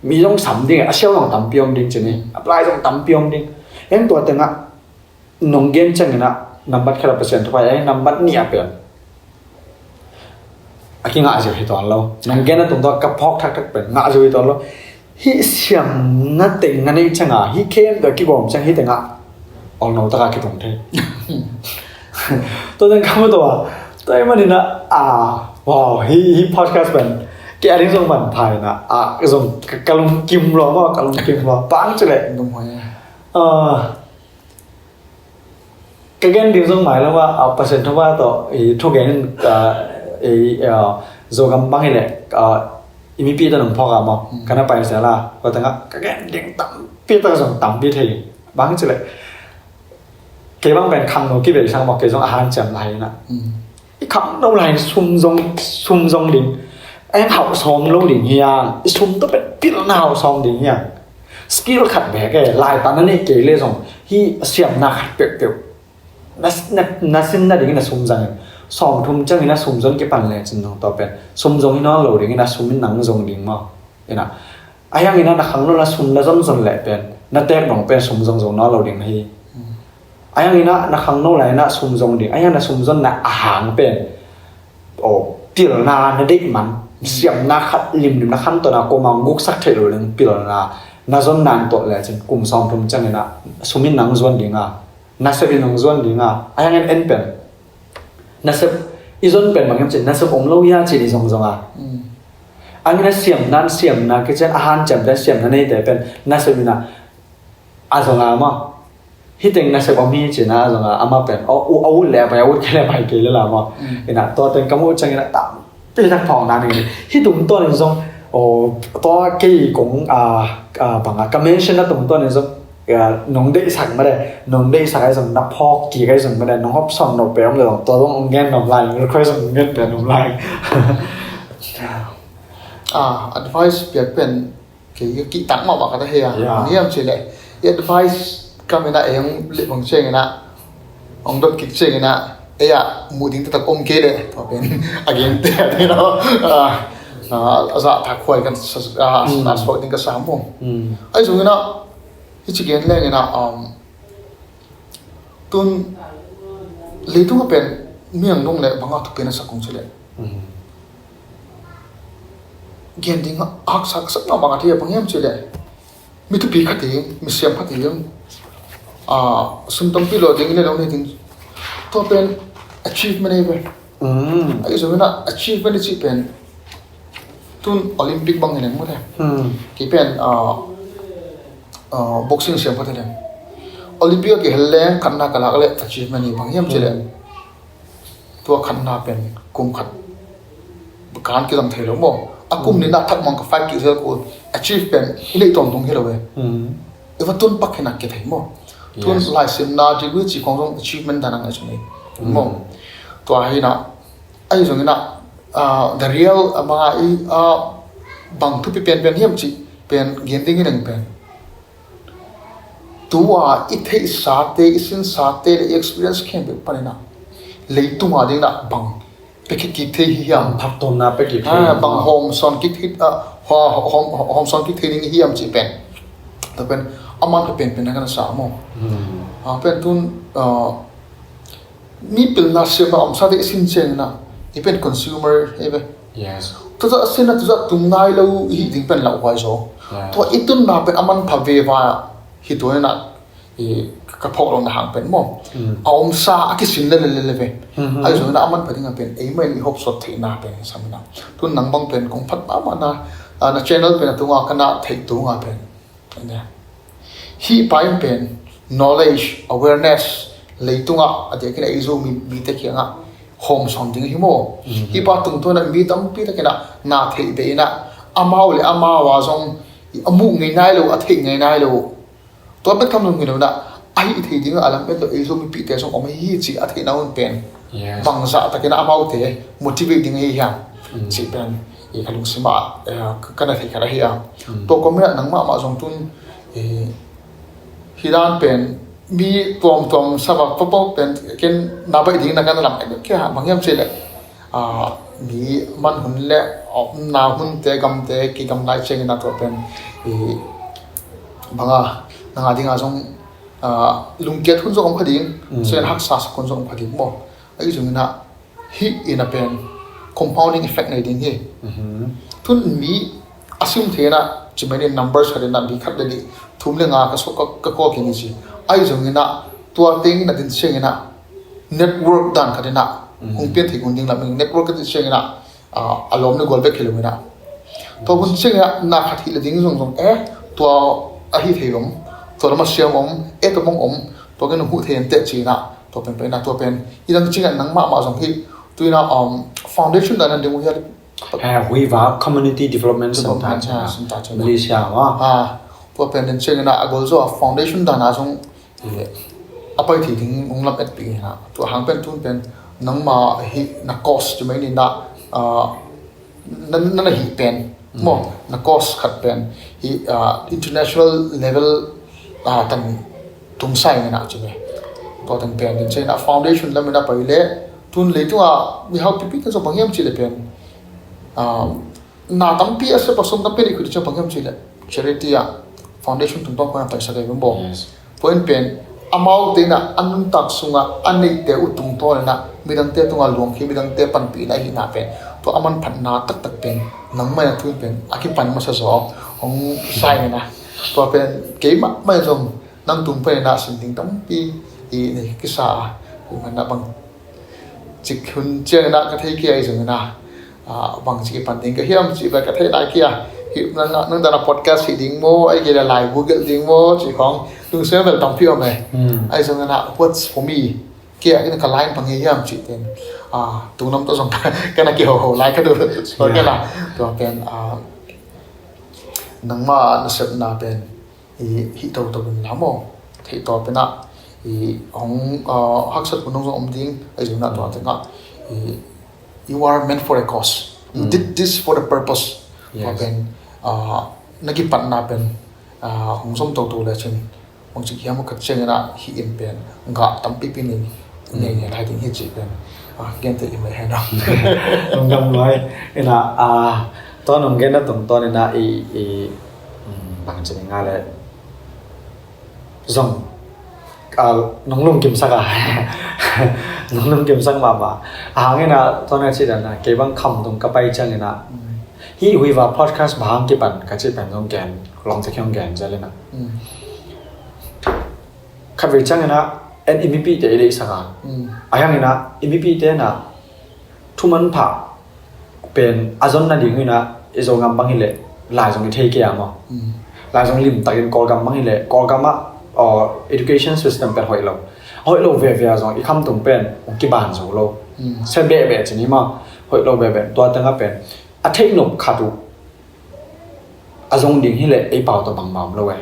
Mi zong sam ding, a siau zong tampi om ding cini. Apply zong tampi om ding. Eng tua tenga, nong gen ciangin a, nambat khat a Pasian thupha, eh, nambat nih a pen. A kingah zeu hi tuan lo. Nong gen a tung tua ka phawk thakthak pen, ngah zeu hi tuan lo. Hih siamna teng na neih cianga, hih khempeuh a kigawm ciang hih tengah olno taka kitung thei. Tua teng ka mu tua, tua ahih manin ah, ah, wow, hih, hih podcast pen, kei a ding zong manpha in ah, ah, zong ka, ka lungkim lua maw, ka lungkim lua. Bang ci leh. Lunghuai. Ah, ka gen ding zong mai lo a, a, Pasian thupha tawh, i, thugen in, a, i, a, Zogam bang hi leh, a, i mipi tawh nong phawk a maw, mm, ka na pai zel a, tua tengah, ka gen ding tampi tak zong tampi thei, bang ci leh. Kei bang pen khangno kibei sang maw, kei zong a hanciam lai in ah. Mm. I khangno lai in sum zong, sum zong ding. Eng hauh sawm lo ding hiang. I sum tawh pen pilna hauh sawm ding hiang. Skill khat bek e, laitan na neih kei le zong. Hih siamna khat peuhpeuh. Na, na, na sin nading in a sum zang in. Sawm thum ciangin a sum zon kipan le cin zong tawh pen. Sum zong hi nawn lo ding in a sum in nang zong ding maw. Ina. A hiangin ah na khangno la sum na zonzon leh pen, na teek dong pen sum zongzong nawn lo ding na hi. Mm. A hiangin ah na khangno la in ah sum zong ding, a hiang na sum zonna a hang pen, aw, pilna na deih man, mm, siamna khat limlim na khantawn a, kuamah hong guksak theih lo ding pilna, na zon nang tuah lecin kum sawmthum ciangin ah sum in nang zuan ding a, nasep in nang zuan ding a, a hiangin en pen nasep i zon pen bang hiam cin nasep om lo hia cin i zong zong a. Angin a siamna, siamna kician a hanciamte siamna neite pen nasep in ah a zong a maw. Hih teng nasep om hi cin a zong a amah pen a ut le a pai, a ut kei le a pai kei le la maw. Ina tua teng ka muh ciangin a tampi tak phawkna ning. Hih tungtawn in zong tua kei kong a bang a ka mention na tungtawn in zong nong deihsak made, nong deihsak ai zong na phawk kik ai zong made, nong hopsawn nop pe om le zong tua zong ong gen nom lai, request ong gen pe nom lai. Advice piak pen kei ka kihtak mahmah ka ta hei a. Niam ci le i advice ka mena ei ong leh bang ciangin ah ong dot kik ciangin ah ei ah muh ding taktak om kei le tua pen a gen te a ding lo. A zah thak huai kan a suak ding ka sa mu. Ai zongin ah hi ci gen lengin ah tun leitung a pen miang dong le banga thupi na sak kong ci le gen ding a haksa ka sak mahmah ka thei a bang hiam ci le mi thupi khat hi, mi siam khat hi, sum tampi lo ding le lo nei ding tua pen achievement ei ve. Ai zongin ah achievement i ci pen tun Olympic bang hi leng mu le kei pen boxing siam khat hi leng Olympic a kihel leng khatna ka lak le achievement hi bang hiam ci le tua khatna pen kum khat kan kizang thei lo maw. A kum nihna thak mang ka fight kik zel ko achieve pen i neih tawntung hi lo e. I va tun pak hi nak kithei maw. Tun laisimna degree ci khong zong achievement dan a ngai sung ei maw. Tua hi na ai zongin ah the real ama i bang thupi pen pen hiam ci pen gen ding i neng pen tua i theihsate, i sinsate le i experience khempeuh panin ah leitung a ding ah bang pia kik thei hi hiam, bang hawmsawn kik thei, hawmsawn kik thei ding hi hiam cih pen tua pen a man ka pen pen na ka na sa maw. Pen tun mi pilna siamna omsate i sin ciangin ah i pen consumer hi ve. Tuzah sinna tuzah tung nai lo i hih ding pen lauhuai zaw. Tua i tunna pen a manpha veva hi tua in ah ka phawk lohna hang pen maw. A omsa a kisin lele lele ve. Ahi zongin ah a manpha ding a pen eimah in i hopsawt theihna pen sam in ah tun nang bang pen kong phat mahmahna na channel pen a tunga ka na theih tunga pen hih pa in pen knowledge, awareness leitungah a diakin a ei Zomi mite kiangah hawmsawn ding hi maw. Hih pa tungtawn ah mi tampi takin ah na theih beh in ah amau le amau a zong a muh ngei nai lo, a theih ngei nai lo. Tua bek tham lo hi lo in ah a hih theih dingah a lam pen tawh ei Zomipihte zong om hi hi cih a theihna hun pen bangzah takin ah amaute motivate ding ahi hiam cih pen i ka lungsimah ka na theih khat ahi a. Tua kawm in ah nang mahmah zong tun hih dan pen mi tuamtuam sava pawpaw pen ken na baih ding na ka na lam kia bang hiam cih leh mi manhun le omna hunte gamte kigamlai ciangin ah tua pen banga nanga dinga zong lungkiat hun zong om kha ding, sen haksa sak hun zong om kha ding maw. Ahi zongin ah hih in a pen compounding effect nei ding hi. Tun mi a sim thei in ah ci mai ni numbers khat in ah mi khat le nih thum le nga ka suak ka kawl kei ni ci. Ahi zongin ah tua teng in a din ciangin ah network dan khat in ah hong pian thei kun ding lam in network ka din ciangin ah a lawm le gual bek hi lo in ah tua hun ciangin ah na khat hih le ding zongzong eh tua a hih thei om, tua lam a siam om, eh tua mong om, tua ken hong huh thei an teh ci in ah tua pen pen in ah tua pen i dang ciangin ah nang mahmah zong hih tu in ah foundation dan an ding uh hial. Huiva Community Development Center, Malaysia ah tua pen din ciangin ah a gol zaw a foundation dan a zong a pai thei ding ung lam et pi na tua hang pen tun pen nangma hi na course ci mai ni na na na hih pen maw na course khat pen hi international level tan tung sai ni na ci mai. Tua tan pen din ciangin ah foundation lam in a pai le tun leitung a mi hau pipi kan zong bang hiam ci le pen na tampi a sep a sum tampi a neih khit ciang bang hiam ci le charity ah foundation tungtawn khuan a taisak ei bang baw. Point pen amaute in ah a nuntak sungah a neihte uh tungtawn in ah midangte tungah luangkhia midangte panpihna ahihna pen tua a manphatna taktak pen nangmah in a thu in pen a kipan masa zaw hong sai in ah Tua pen kei mahmah in zong nang tung panin ah sin ding tampi i nei kisa a, i manah bang cik hun ciangin ah ka thei kei a, i zongin ah, ah, bang cik i pan ding ka hiam cih bel ka thei lai kei a. Hih nang, nang dan a podcast hih ding maw, ai kei le laibu gelh ding maw cih khong lungsim bel tampi om e. Hmm. Ai zongin ah, what's for me? Kei a, in ka line bang hi hiam cih pen, ah, tung nam tawh zong ka na kihoho lai ka duh. Tua pen, ah, nangma nasepna pen i hih toto in la maw, theih tua pen ah i hong, ah, haksat hun hong zong om ding, ai zongin ah tua teng ah i, you are meant for a cause. You did this for a purpose. Tua pen, ah, na kipatna pen, ah, hong zom toto le cin, hong cik hiam, hong khat ciangin ah hih in pen gah tampi pi ning nei, nei lai ding hi cih pen, ah, gen te i mai hen. Lungdam nuai. Ina, ah, tua nong gen na tungtawn ina i, i, mm, bang ci ning a le zong, ah, nong lungkimsak a. Nong lungkimsak mahmah. A hang ina tua na ci dan a, kei bang kham tung ka pai ciangin ah, hih Huiva podcast bang hang kipan ka cih pen zong gen, lawng cik hiong gen zel ina. Khatvei ciangin ah, en i mipihte i deihsak a. A hang ina, i mipihte na thu manpha pen a zon nading ina, i Zogam bang hileh lai zong i thei kei a maw. Lai zong limtakin Kawlgam bang hileh, Kawlgam ah, aw, education system pen hoih lo. Hoih lo veve a zong i khamtung pen hong kiban zo lo. Sia behbeh ci ni maw, hoih lo veve. Tua teng ah pen a theih nop khat uh a zong ding hileh ei pau tawh bangmah om lo e.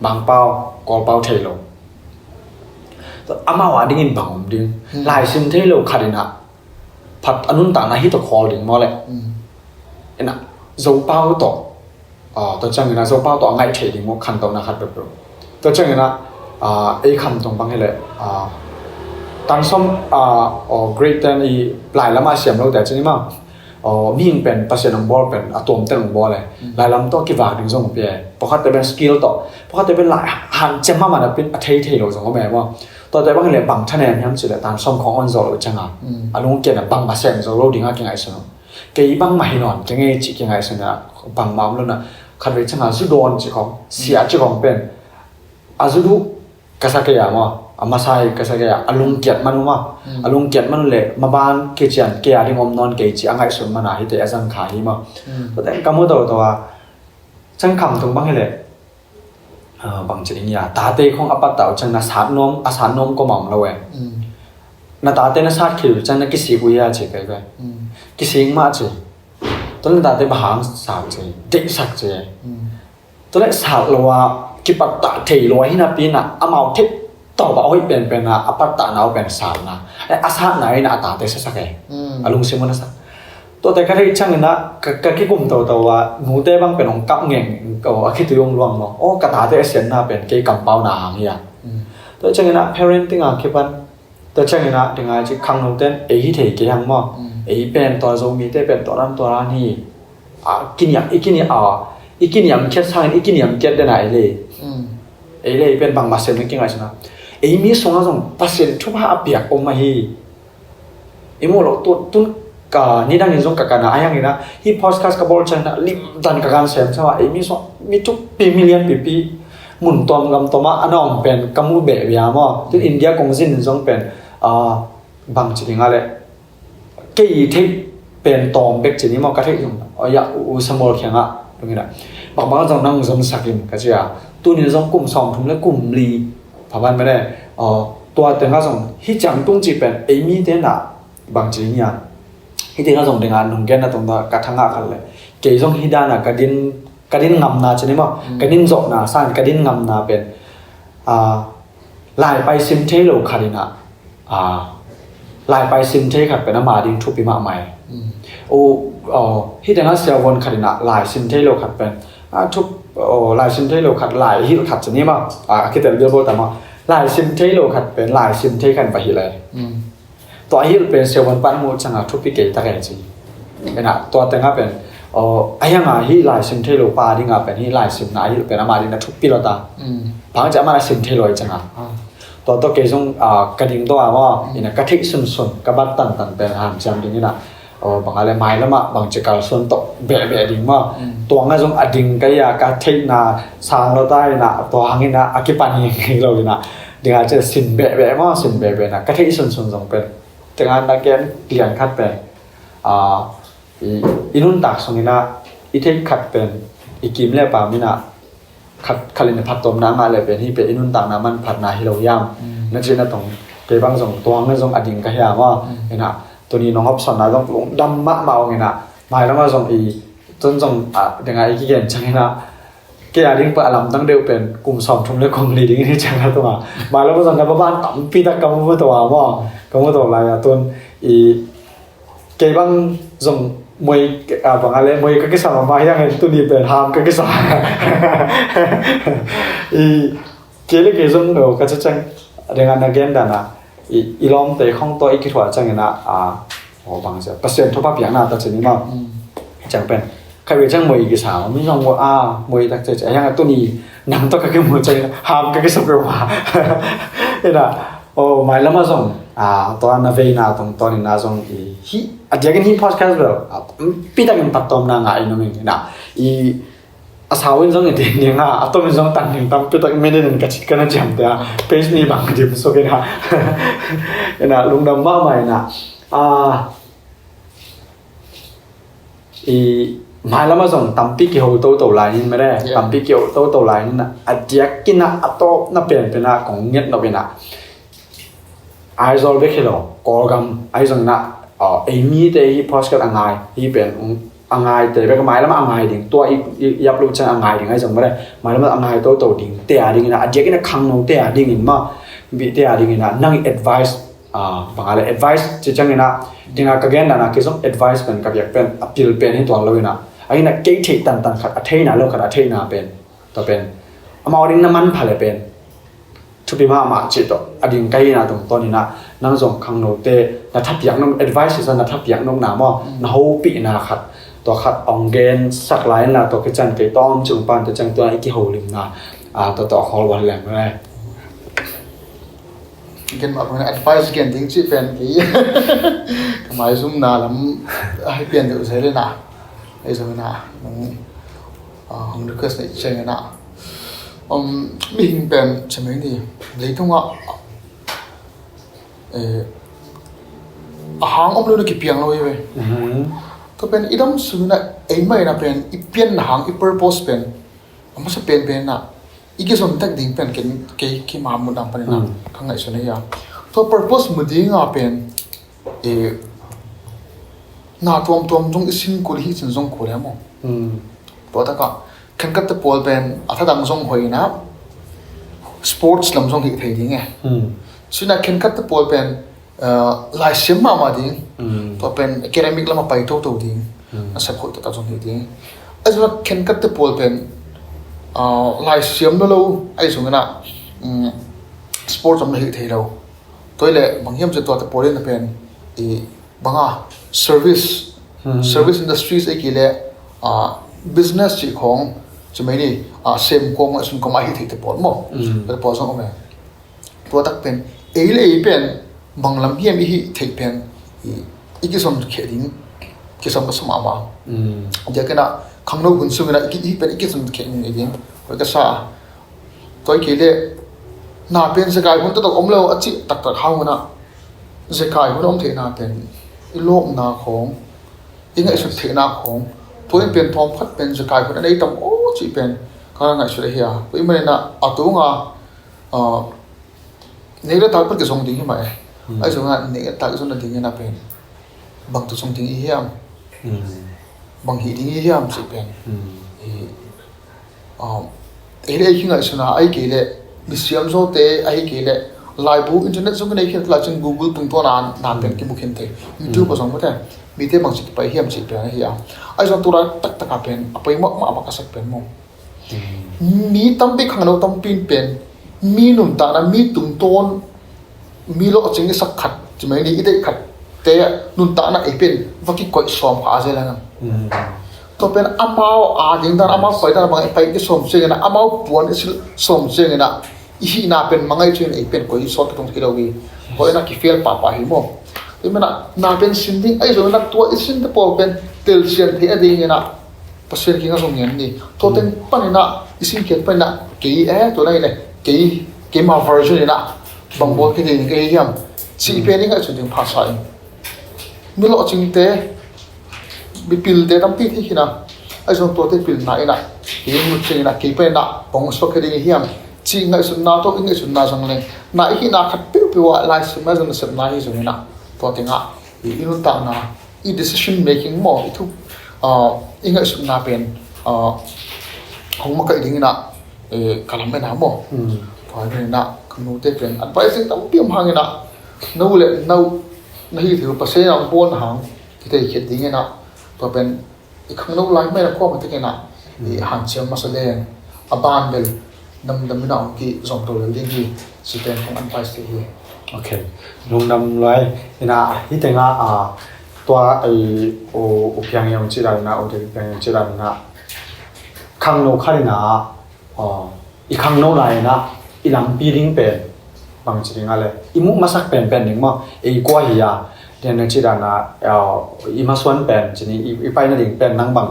Bang pau, Kawl pau thei lo. Amau a dingin bang om ding. Laisim thei lo khat ina phat a nuntakna hi tawh khawl ding maw le. Ina Zopau tawh, ah, tua ciangin ah Zopau tawh a ngaih thei ding maw, khantohna khat peuhpeuh. Tua ciangin ah, ah, ei khamtung bang hileh, ah, tan sawm, ah, aw, grade ten i lai lamah siam lote ci ni maw. Aw, mihing pen Pasian hong bawl pen a tuamten hong bawl e. Lai lam tawh kivak ding zong pia e. Pawlkhatte pen skill tawh, pawlkhatte pen lai hanciam mahmah napi in a thei thei lo zong om e maw. Tuate bang hileh bang thanem hiam cih leh tan sawm khong on zo lo ciang a, a lungkiat a bangmah sem zo lo ding a kingaihsun. Kei bangmah hi nawn kei ngei cih kingaihsun a, bangmah om lo na. Khatvei ciang a zu dawn cih khong, sia cih khong pen a zu duh ka sa kei a maw, a masa hi ka sa kei a, a lungkiat man uh maw. A lungkiat man uh leh maban kician kei a ding om nawn kei cih a ngaihsun man a hite a zang kha hi maw. Tua teng ka mu toto a, ciang khamtung bang hileh, ah, bang ci ding hia, tate khong a pattah uh ciang na sat nuam, a sat nuam kua mah om lo e. Na tate na sat khit uh ciang na kisik uh hia ci pei ve. Kisik mah ci. Tua leh na tate bang hang sat ci, deihsak ci. Tua leh sat lo a kipattah thei lo a hi napi ina amau theih tawp a hoih penpen a, a pattahna uh pen satna. Eh, a satna ina a tate siasak e. A lungsim un a sak. Tuate ka theih ciangin ah ka, ka kikum toto a, nute bang pen hong kap ngeng, aw, a khitui hong luang maw. Aw, ka tate a siatna pen kei kampauna hang hi a. Tua ciangin ah parenting a kipan, tua ciangin ah ding a ci khangnoten ei hi thei kei hang maw. Ei pen tua Zomite pen tua dan tua dan hi. A kiniam, i kiniam, a, i kiniam khiat sangin i kiniam khiat den a ei le. Ei le ei pen bangmah sem na kingaihsun a. Ei mi sungah zong Pasian thupha a piak om ahi. I muh loh tun, tun ka nidangin zong ka kan a, a hang ina hih podcast ka bawl ciang ina limtan ka kan semsem a, ei mi sung mi thupi, mi lianpipi, mun tuam gam tuam ah a na om pen ka mu behbeh a maw. Tun India kong zin in zong pen, ah, bang ci ding a leh, kei theih pen tawm bek ci ni maw, ka theih zong, oh ya, U Samuel kiangah, tung ina, bangbang zong nang zon sak in ka ci a. Tunin zong kum sawmthum le kum li pha ban mene. Aw, tua tengah zong hih ciang tung cih pen ei mite na bang ci ding hia. Hih tengah zong ding a nong gen na tung tua ka thangah khat le, kei zong hih dan a ka din, ka din ngamna ci ni maw, ka din zawhna sangin ka din ngamna pen, ah, laipai sim thei lo khat ina, ah, laipai sim thei khat pen ama ding thupi mahmah e. Aw, aw, hih tengah siavuan khat ina lai sim thei lo khat pen, ah, thup, aw, lai sim thei lo khat, lai hilh khat ci ni maw, ah, a kitel bilbawl ta maw. Lai sim thei lo khat pen lai sim thei khat va hilh e. Tua a hilh pen siavuan pan muh ciang a thupi kei tak e ci. Ina tua tengah pen, aw, a hiang a hih lai sim thei lo pa ding a pen hih lai simna a hilh pen ama ding na thupi lo ta. Bang ci ama lai sim thei lo i ciang a. Tua tawh kei zong, ah, ka ding tawh a maw, ina ka theih sunsun, ka bat tantan pen hanciam ding ina, Aw, bang a le mailam ah bangci kalsuan tawh behbeh ding maw. Tuang a zong a ding ka hi a, ka theihna sang lo ta in ah, tua hangin ah a kipan hi ngei lo in ah, ding a ci sin behbeh maw, sin behbeh na ka theih sunsun zong pen. Tengah na gen lian khat pen, a, i, i nuntak sungin ah i theih khat pen, i kim le pam in ah khat, khat le ni phattuamna ngah le pen, hih pen i nuntakna manphatna hi lo hiam? Na cihna tong, kei bang zong tuang na zong a ding ka hiam aw. Ina, tuni nong hopsonna zong lungdam mahmah ong ina, mailam ah zong i, tun zong a, ding a i kigen ciang ina, kei a ding pa a lamdang deuh pen kum sawmthum le kum li ding hi ciang a tunga, mailam ah zong na baban tampi tak ka mu to a maw, ka mu to lai a tun i, kei bang zong muei, a, bang a le muei ka kisa mahmah hiang en, tuni pen ham ka kisa. I, kei le kei zong lo ka ci ciang, ding a na gen dan a, i, i lawmte khong tawh i kithuah ciang ina, a, aw bang sia, Pasian thupha piakna ta ci ni maw. Ciang pen khatvei ciang muei kisa maw, mi zong a, muei tak ci ci a hiang a, tuni nang tawh ka kimu ciang ham ka kisa peuhmah. Ina, aw, mailam ah zong, a, tua na veina tungtawn ina zong i, hih a diakin hih podcast bel, a, tampi takin phattuamna ngah in om ing ina. I, a sau in zong i tin ding a, a tom in zong tan ding tampi tak, minute in ka cit ka na ciamte a, page nih bang dim suk ina. Ina, lungdam mahmah ina. A, i, mailam ah zong tampi kiho toto lai in mede, tampi kiho toto lai in a, a diakin ah a tawpna penpen ah kong nget nop ina, Aizawl bek hi lo, Kawlgam ahi zong ina, a, ei mite hih podcast a ngai, hih pen, um, a ngaite bek, mailam ah a ngai ding, tua i, i, i upload ciang a ngai ding ahi zong mede, mailam ah a ngai toto ding te a ding ina, a diakin ah khangno te a ding in maw, bih te a ding ina, nang i advice, a, bang a le advice ci ciang ina, ding a ka gen dan a kei zong advice pen ka piak pen a pil pen hi tuan lo ina, a ina kei theih tantan khat, a theihna lo khat, a theihna pen, tua pen amau ding na manpha le pen thupi mahmah cih tawh a ding ka hihna tungtawn ina, nang zong khangnote na thapiak nop, advice hi sa, na thapiak nopna maw, na hopihna khat, tua khat ong gen sak lai inla, tua kician kei tawm ci ung pan, tua ciang tua i kiholimna, a, tua tawh a khawl wan leng le. Gen mah bangin advice gen ding cih pen kei ka maizumna lam ahi pian deuh zel ina, ahi zong ina, nong, a, hong request na i ciang ina, um, mihing pen ci mai ni, leitungah, eh, a hang om lo na kipiang lo hi ve. Tua pen i dam sung ina, ei mah ina pen i pianna hang, i purpose pen a masa penpen ina i kizom tek ding pen ken, kei, kei ma mun dang pan ina ka ngaihsun ahi a. Tua purpose mu dinga pen, eh, na tuamtuam zong i sin kul hi cin zong kul hi maw. Tua takah khenkhatte pawl pen a thadang zong hoih ina, sports lam zong hih thei ding e. Sina khenkhatte pawl pen, a, laisiam mahmah ding. Tua pen academic lam a pai toto ding. A sep hoih taktak zong hih ding. Ahi zongin khenkhatte pawl pen, a, laisiam lo lo ahi zong ina, um, sports lam na hih thei lo. Tua hi le bang hiam ci, tuate pawl ina pen i, banga, service, service industries ei kei le, a, business cih khong, ci mai ni, a, sem khong, a sun khong a hih theite pawl maw. Tuate pawl zong om e. Tua tak pen ei le ei pen bang lam hiam i hih theih pen i, i kizom kheh ding, kizom ka sa mahmah. Diakin ah khangno hun sung ina i ki, i hih pen i kizom kheh ding, ei ding, hoih ka sa. Tua hi kei le na pen zekai hun taktak om lo a cih taktak hang ina, zekai hun om theihna pen i lawpna khong, i ngaihsut theihna khong, tua in pen thawm khat pen zekai hun a nei tam aw cih pen ka ngaihsut ahi a. Tua ahih manin ah a tunga, a, nek le tak pen kizong ding hi mah e. Ahi zongin ah nek le tak i zon nading ina pen bang tawh zong ding i hiam? Bang hih ding i hiam cih pen i, a, ei le ei kingaihsun a, ahih kei le misiam zawte, ahih kei le laibu internet zong kinei khin, tua lai cin Google tungtawn a na pen kimu khin thei. YouTube ah zong mate, mite bangci kipai hiam cih pen ahi a. Ahi zong tu lai taktak a pen a poi mahmah a ka sak pen maw. Mi tampi, khangno tampi in pen mi nuntakna, mi tungtawn, mi lawhcing i sak khat, ci mai ni, i deih khat te nuntakna ei pen va kikoih sawm kha a zel a ngan. Tua pen amau a ding dan, amau pai dan bang i pai i sawm ciangin ah, amau puan i silh sawm ciangin ah i hihna pen mangai ciangin ei pen koi sawt ka tung thei lo hi. Koi na kifel pahpah hi maw. I manah na pen sin ding ahi zongin ah tua i sinte pawl pen telsian theih nadingin ah Pasian kiangah zong ngen ni. Tua teng panin ah i sinkhiat panin ah kei e, tua na hi le, kei, keima version in ah bang bawl kei ding ka hi hiam cih pen i ngaihsut ding pha sa in. Mi lawhcingte, mipilte tampi thei khin a, ahi zong tuate pilna in ah kei ngut ciangin ah kei pen in ah hong suak kei ding hi hiam cih ngaihsutna tawh i ngaihsutna zang leng, na i hihna khat peuhpeuh ah Lai Siangtho ah zong nasepna hi zongin ah tua tengah i, i nuntakna, i decision making maw, i thu, ah, i ngaihsutna pen, ah, hong makaih dingin ah, eh, ka lametna maw. Mm. Tua hi pen in ah ka nute pen advice ding tampi om hangin ah, no le no na hi thei uh, Pasian in hong bawl na hang kithei khiat dingin ah, tua pen i khangno lai mai na kawm a tekin ah i hanciam masa leng a ban bel damdam in ah hong kizom to lel ding hi. Ci pen hong advice te hi. Ok. Lungdam luai. In ah hih tengah, ah, tua ei u, u Piang Yong ci dan in ah, u David Piang Yong ci dan in ah khangno khat in ah, ah, i khangno lai in ah i lampi ding pen bang ci ding a le, i muh masak penpen ding maw, ei kua hi a, den na ci dan a, ah, i masuan pen ci ni, i, i paina ding pen nang bang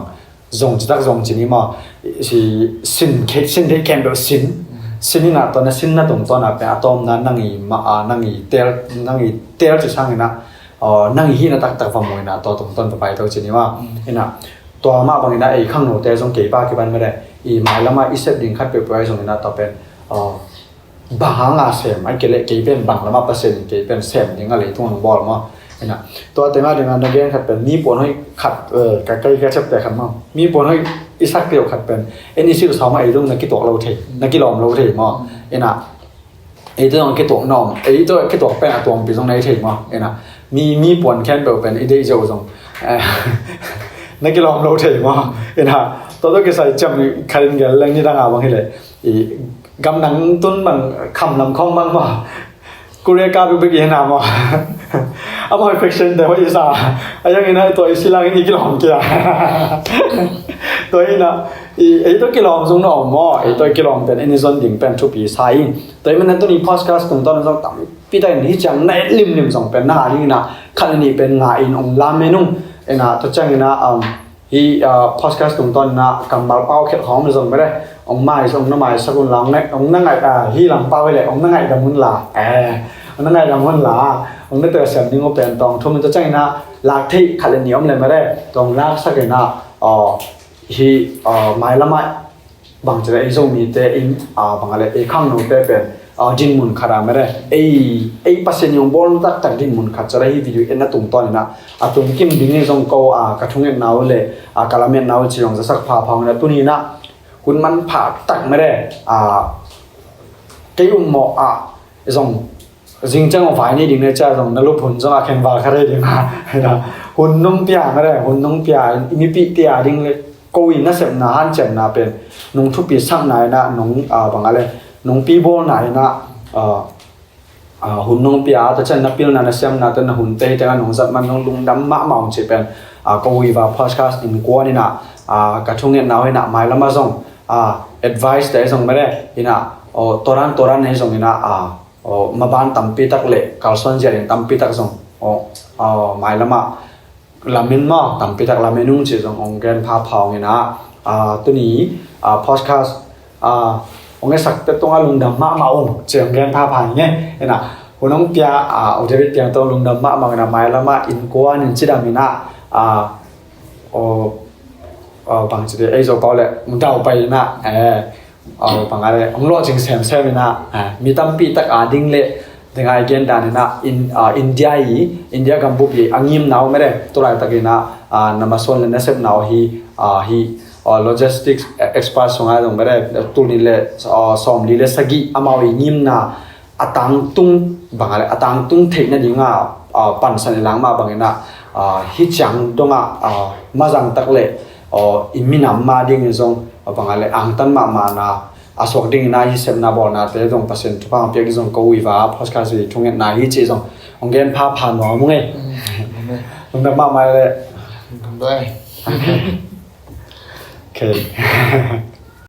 zong citak zong ci ni maw, i, si, sin khe, sin thei khempeuh sin, sin in ah tua na sinna tungtawn ah pen a tawpna nang i ma, ah, nang i teel, nang i teel ci sangin ah, ah, nang i hihna taktak va mu in ah tua tungtawn va pai to ci ni maw. Mm. In ah tua mah bangin ah ei khangnote zong kei pa kipan mede, i mailam ah i sep ding khat peuhpeuh ahi zongin ah tua pen, ah, bang hanga sem, ahih kei leh kei pen bang lamah Pasian in kei pen sem ding a leitung hong bawl maw. In ah tua tengah ding a na gen khat pen mi puan hoih khat, eh, ka, ka, ka ciapteh khat maw. Mi puan hoih i sak peuh khat pen en i silh sawm ah ei zong na kituak lo thei, na kilawm lo thei maw. In ah ei tawh zong kituak na om, ei tawh kituak pen a tuampi zong na hi thei maw. In ah mi, mi puan khempeuh pen i deih zeuh zong, eh, na kilawm lo thei maw. In ah tua tawh kisai ciam khat in gel leng, nidang a bang hi leh i gamdang tun bang, kham lam khawng bang maw, Korea ka bikbik i hi na maw. Amau i faction te hoih i sa a, a yang in ah tua i silang in i kilawm kia. Tua hi in ah i, ei tawh kilawm zong na om maw, ei tawh kilawm pen en i zon ding pen thupi sa in. Tua hi manin tuni podcast tungtawn zong tampi tak in hih ciang na et limlim zong pen na ngah ding in ah khat le nih pen ngah in hong lamen ung. In ah tua ciangin ah, um, hih, ah, podcast tungtawn in ah kammal pau khiat khawng zong mede, hong mai, hong na maisak un la, hong na, hong na ngaih, ah, hih lam pau hi leh hong na ngaihdam un la, eh, hong na ngaihdam un la, hong na telsiam ding uh pen tawng thum in tua ciangin ah lak theih khat le nih om le mede, tawng laksak in ah, aw, hih, ah, mailam ah bang ci leh ei Zomite in, ah, bang a le ei khangnote pen, ah, dinmun khat a mede, ei, ei Pasian in hong bawl taktak dinmun khat ci leh hih video etna tungtawn in ah a tungkim ding in zong ko, ah, ka thungetna uh le, ah, ka lametna uh ci zong zasak phapha ung in ah tuni in ah hun manpha tak mede, ah, kei um mawh ah zong zing ciang a vai nei ding le cia zong na lup hun zong a khen val kha thei ding a. Hun nong pia mede, hun nong pia, i mipihte a ding le ko i nasepna hanciamna pen nong thupi sakna in ah, nong, ah, bang a le nong pibawlna in ah, ah, ah, hun nong pia, tua ciang na pilna na siamna te na hunte hi teng ah nong zat man nong lungdam mahmah ung cih pen, ah, ka Uiva podcast innkuan in ah, ah, ka thungetna uh in ah mailam ah zong, ah, advice te zong mede in ah, aw, tua dan tua dan nei zong in ah, ah, aw, maban tampi tak le kalsuan zia ding tampi tak zong, aw, aw, mailam ah lamen maw, tampi tak lamen ung cih zong hong gen phapha ung in ah, ah, tuni, ah, podcast, ah, hong etsak te tungah lungdam mahmah ung cih hong gen phapha ing e. In ah hun hong pia, ah, u David Piang tawh lungdam mahmah ung in ah mailam ah innkuan in cidam in ah, ah, aw, aw, bang ci ding, ei Zo pau le hong dau pai in ah, eh, aw, bang a le hong lawhcing semsem in ah, ah, mi tampi tak a ding le, ding a i gen dan in ah, in, ah, India i, India gambup i a ngimna uh mede, tu laitak in ah, ah, na masuan le na sepna uh hi, ah, hi, ah, logistics expert sung a zong mede, tul nih le, ah, sawmli le sagih amau i ngimna a tangtung, bang a le a tangtung theih nading a, ah, pansan i lak mah bangin ah, ah, hih ciang dong ah, ah, mazang tak le, ah, i minam mah ding in zong, ah, bang a le angtan mahmahna a suak ding in ah hih sepna bawlnate zong Pasian thupha hong piak ding zong ka Uiva podcast i thungetna hi cih zong hong gen phapha nuam ung e. Mm, amen. Lungdam mahmah le. Lungdam e. Ok.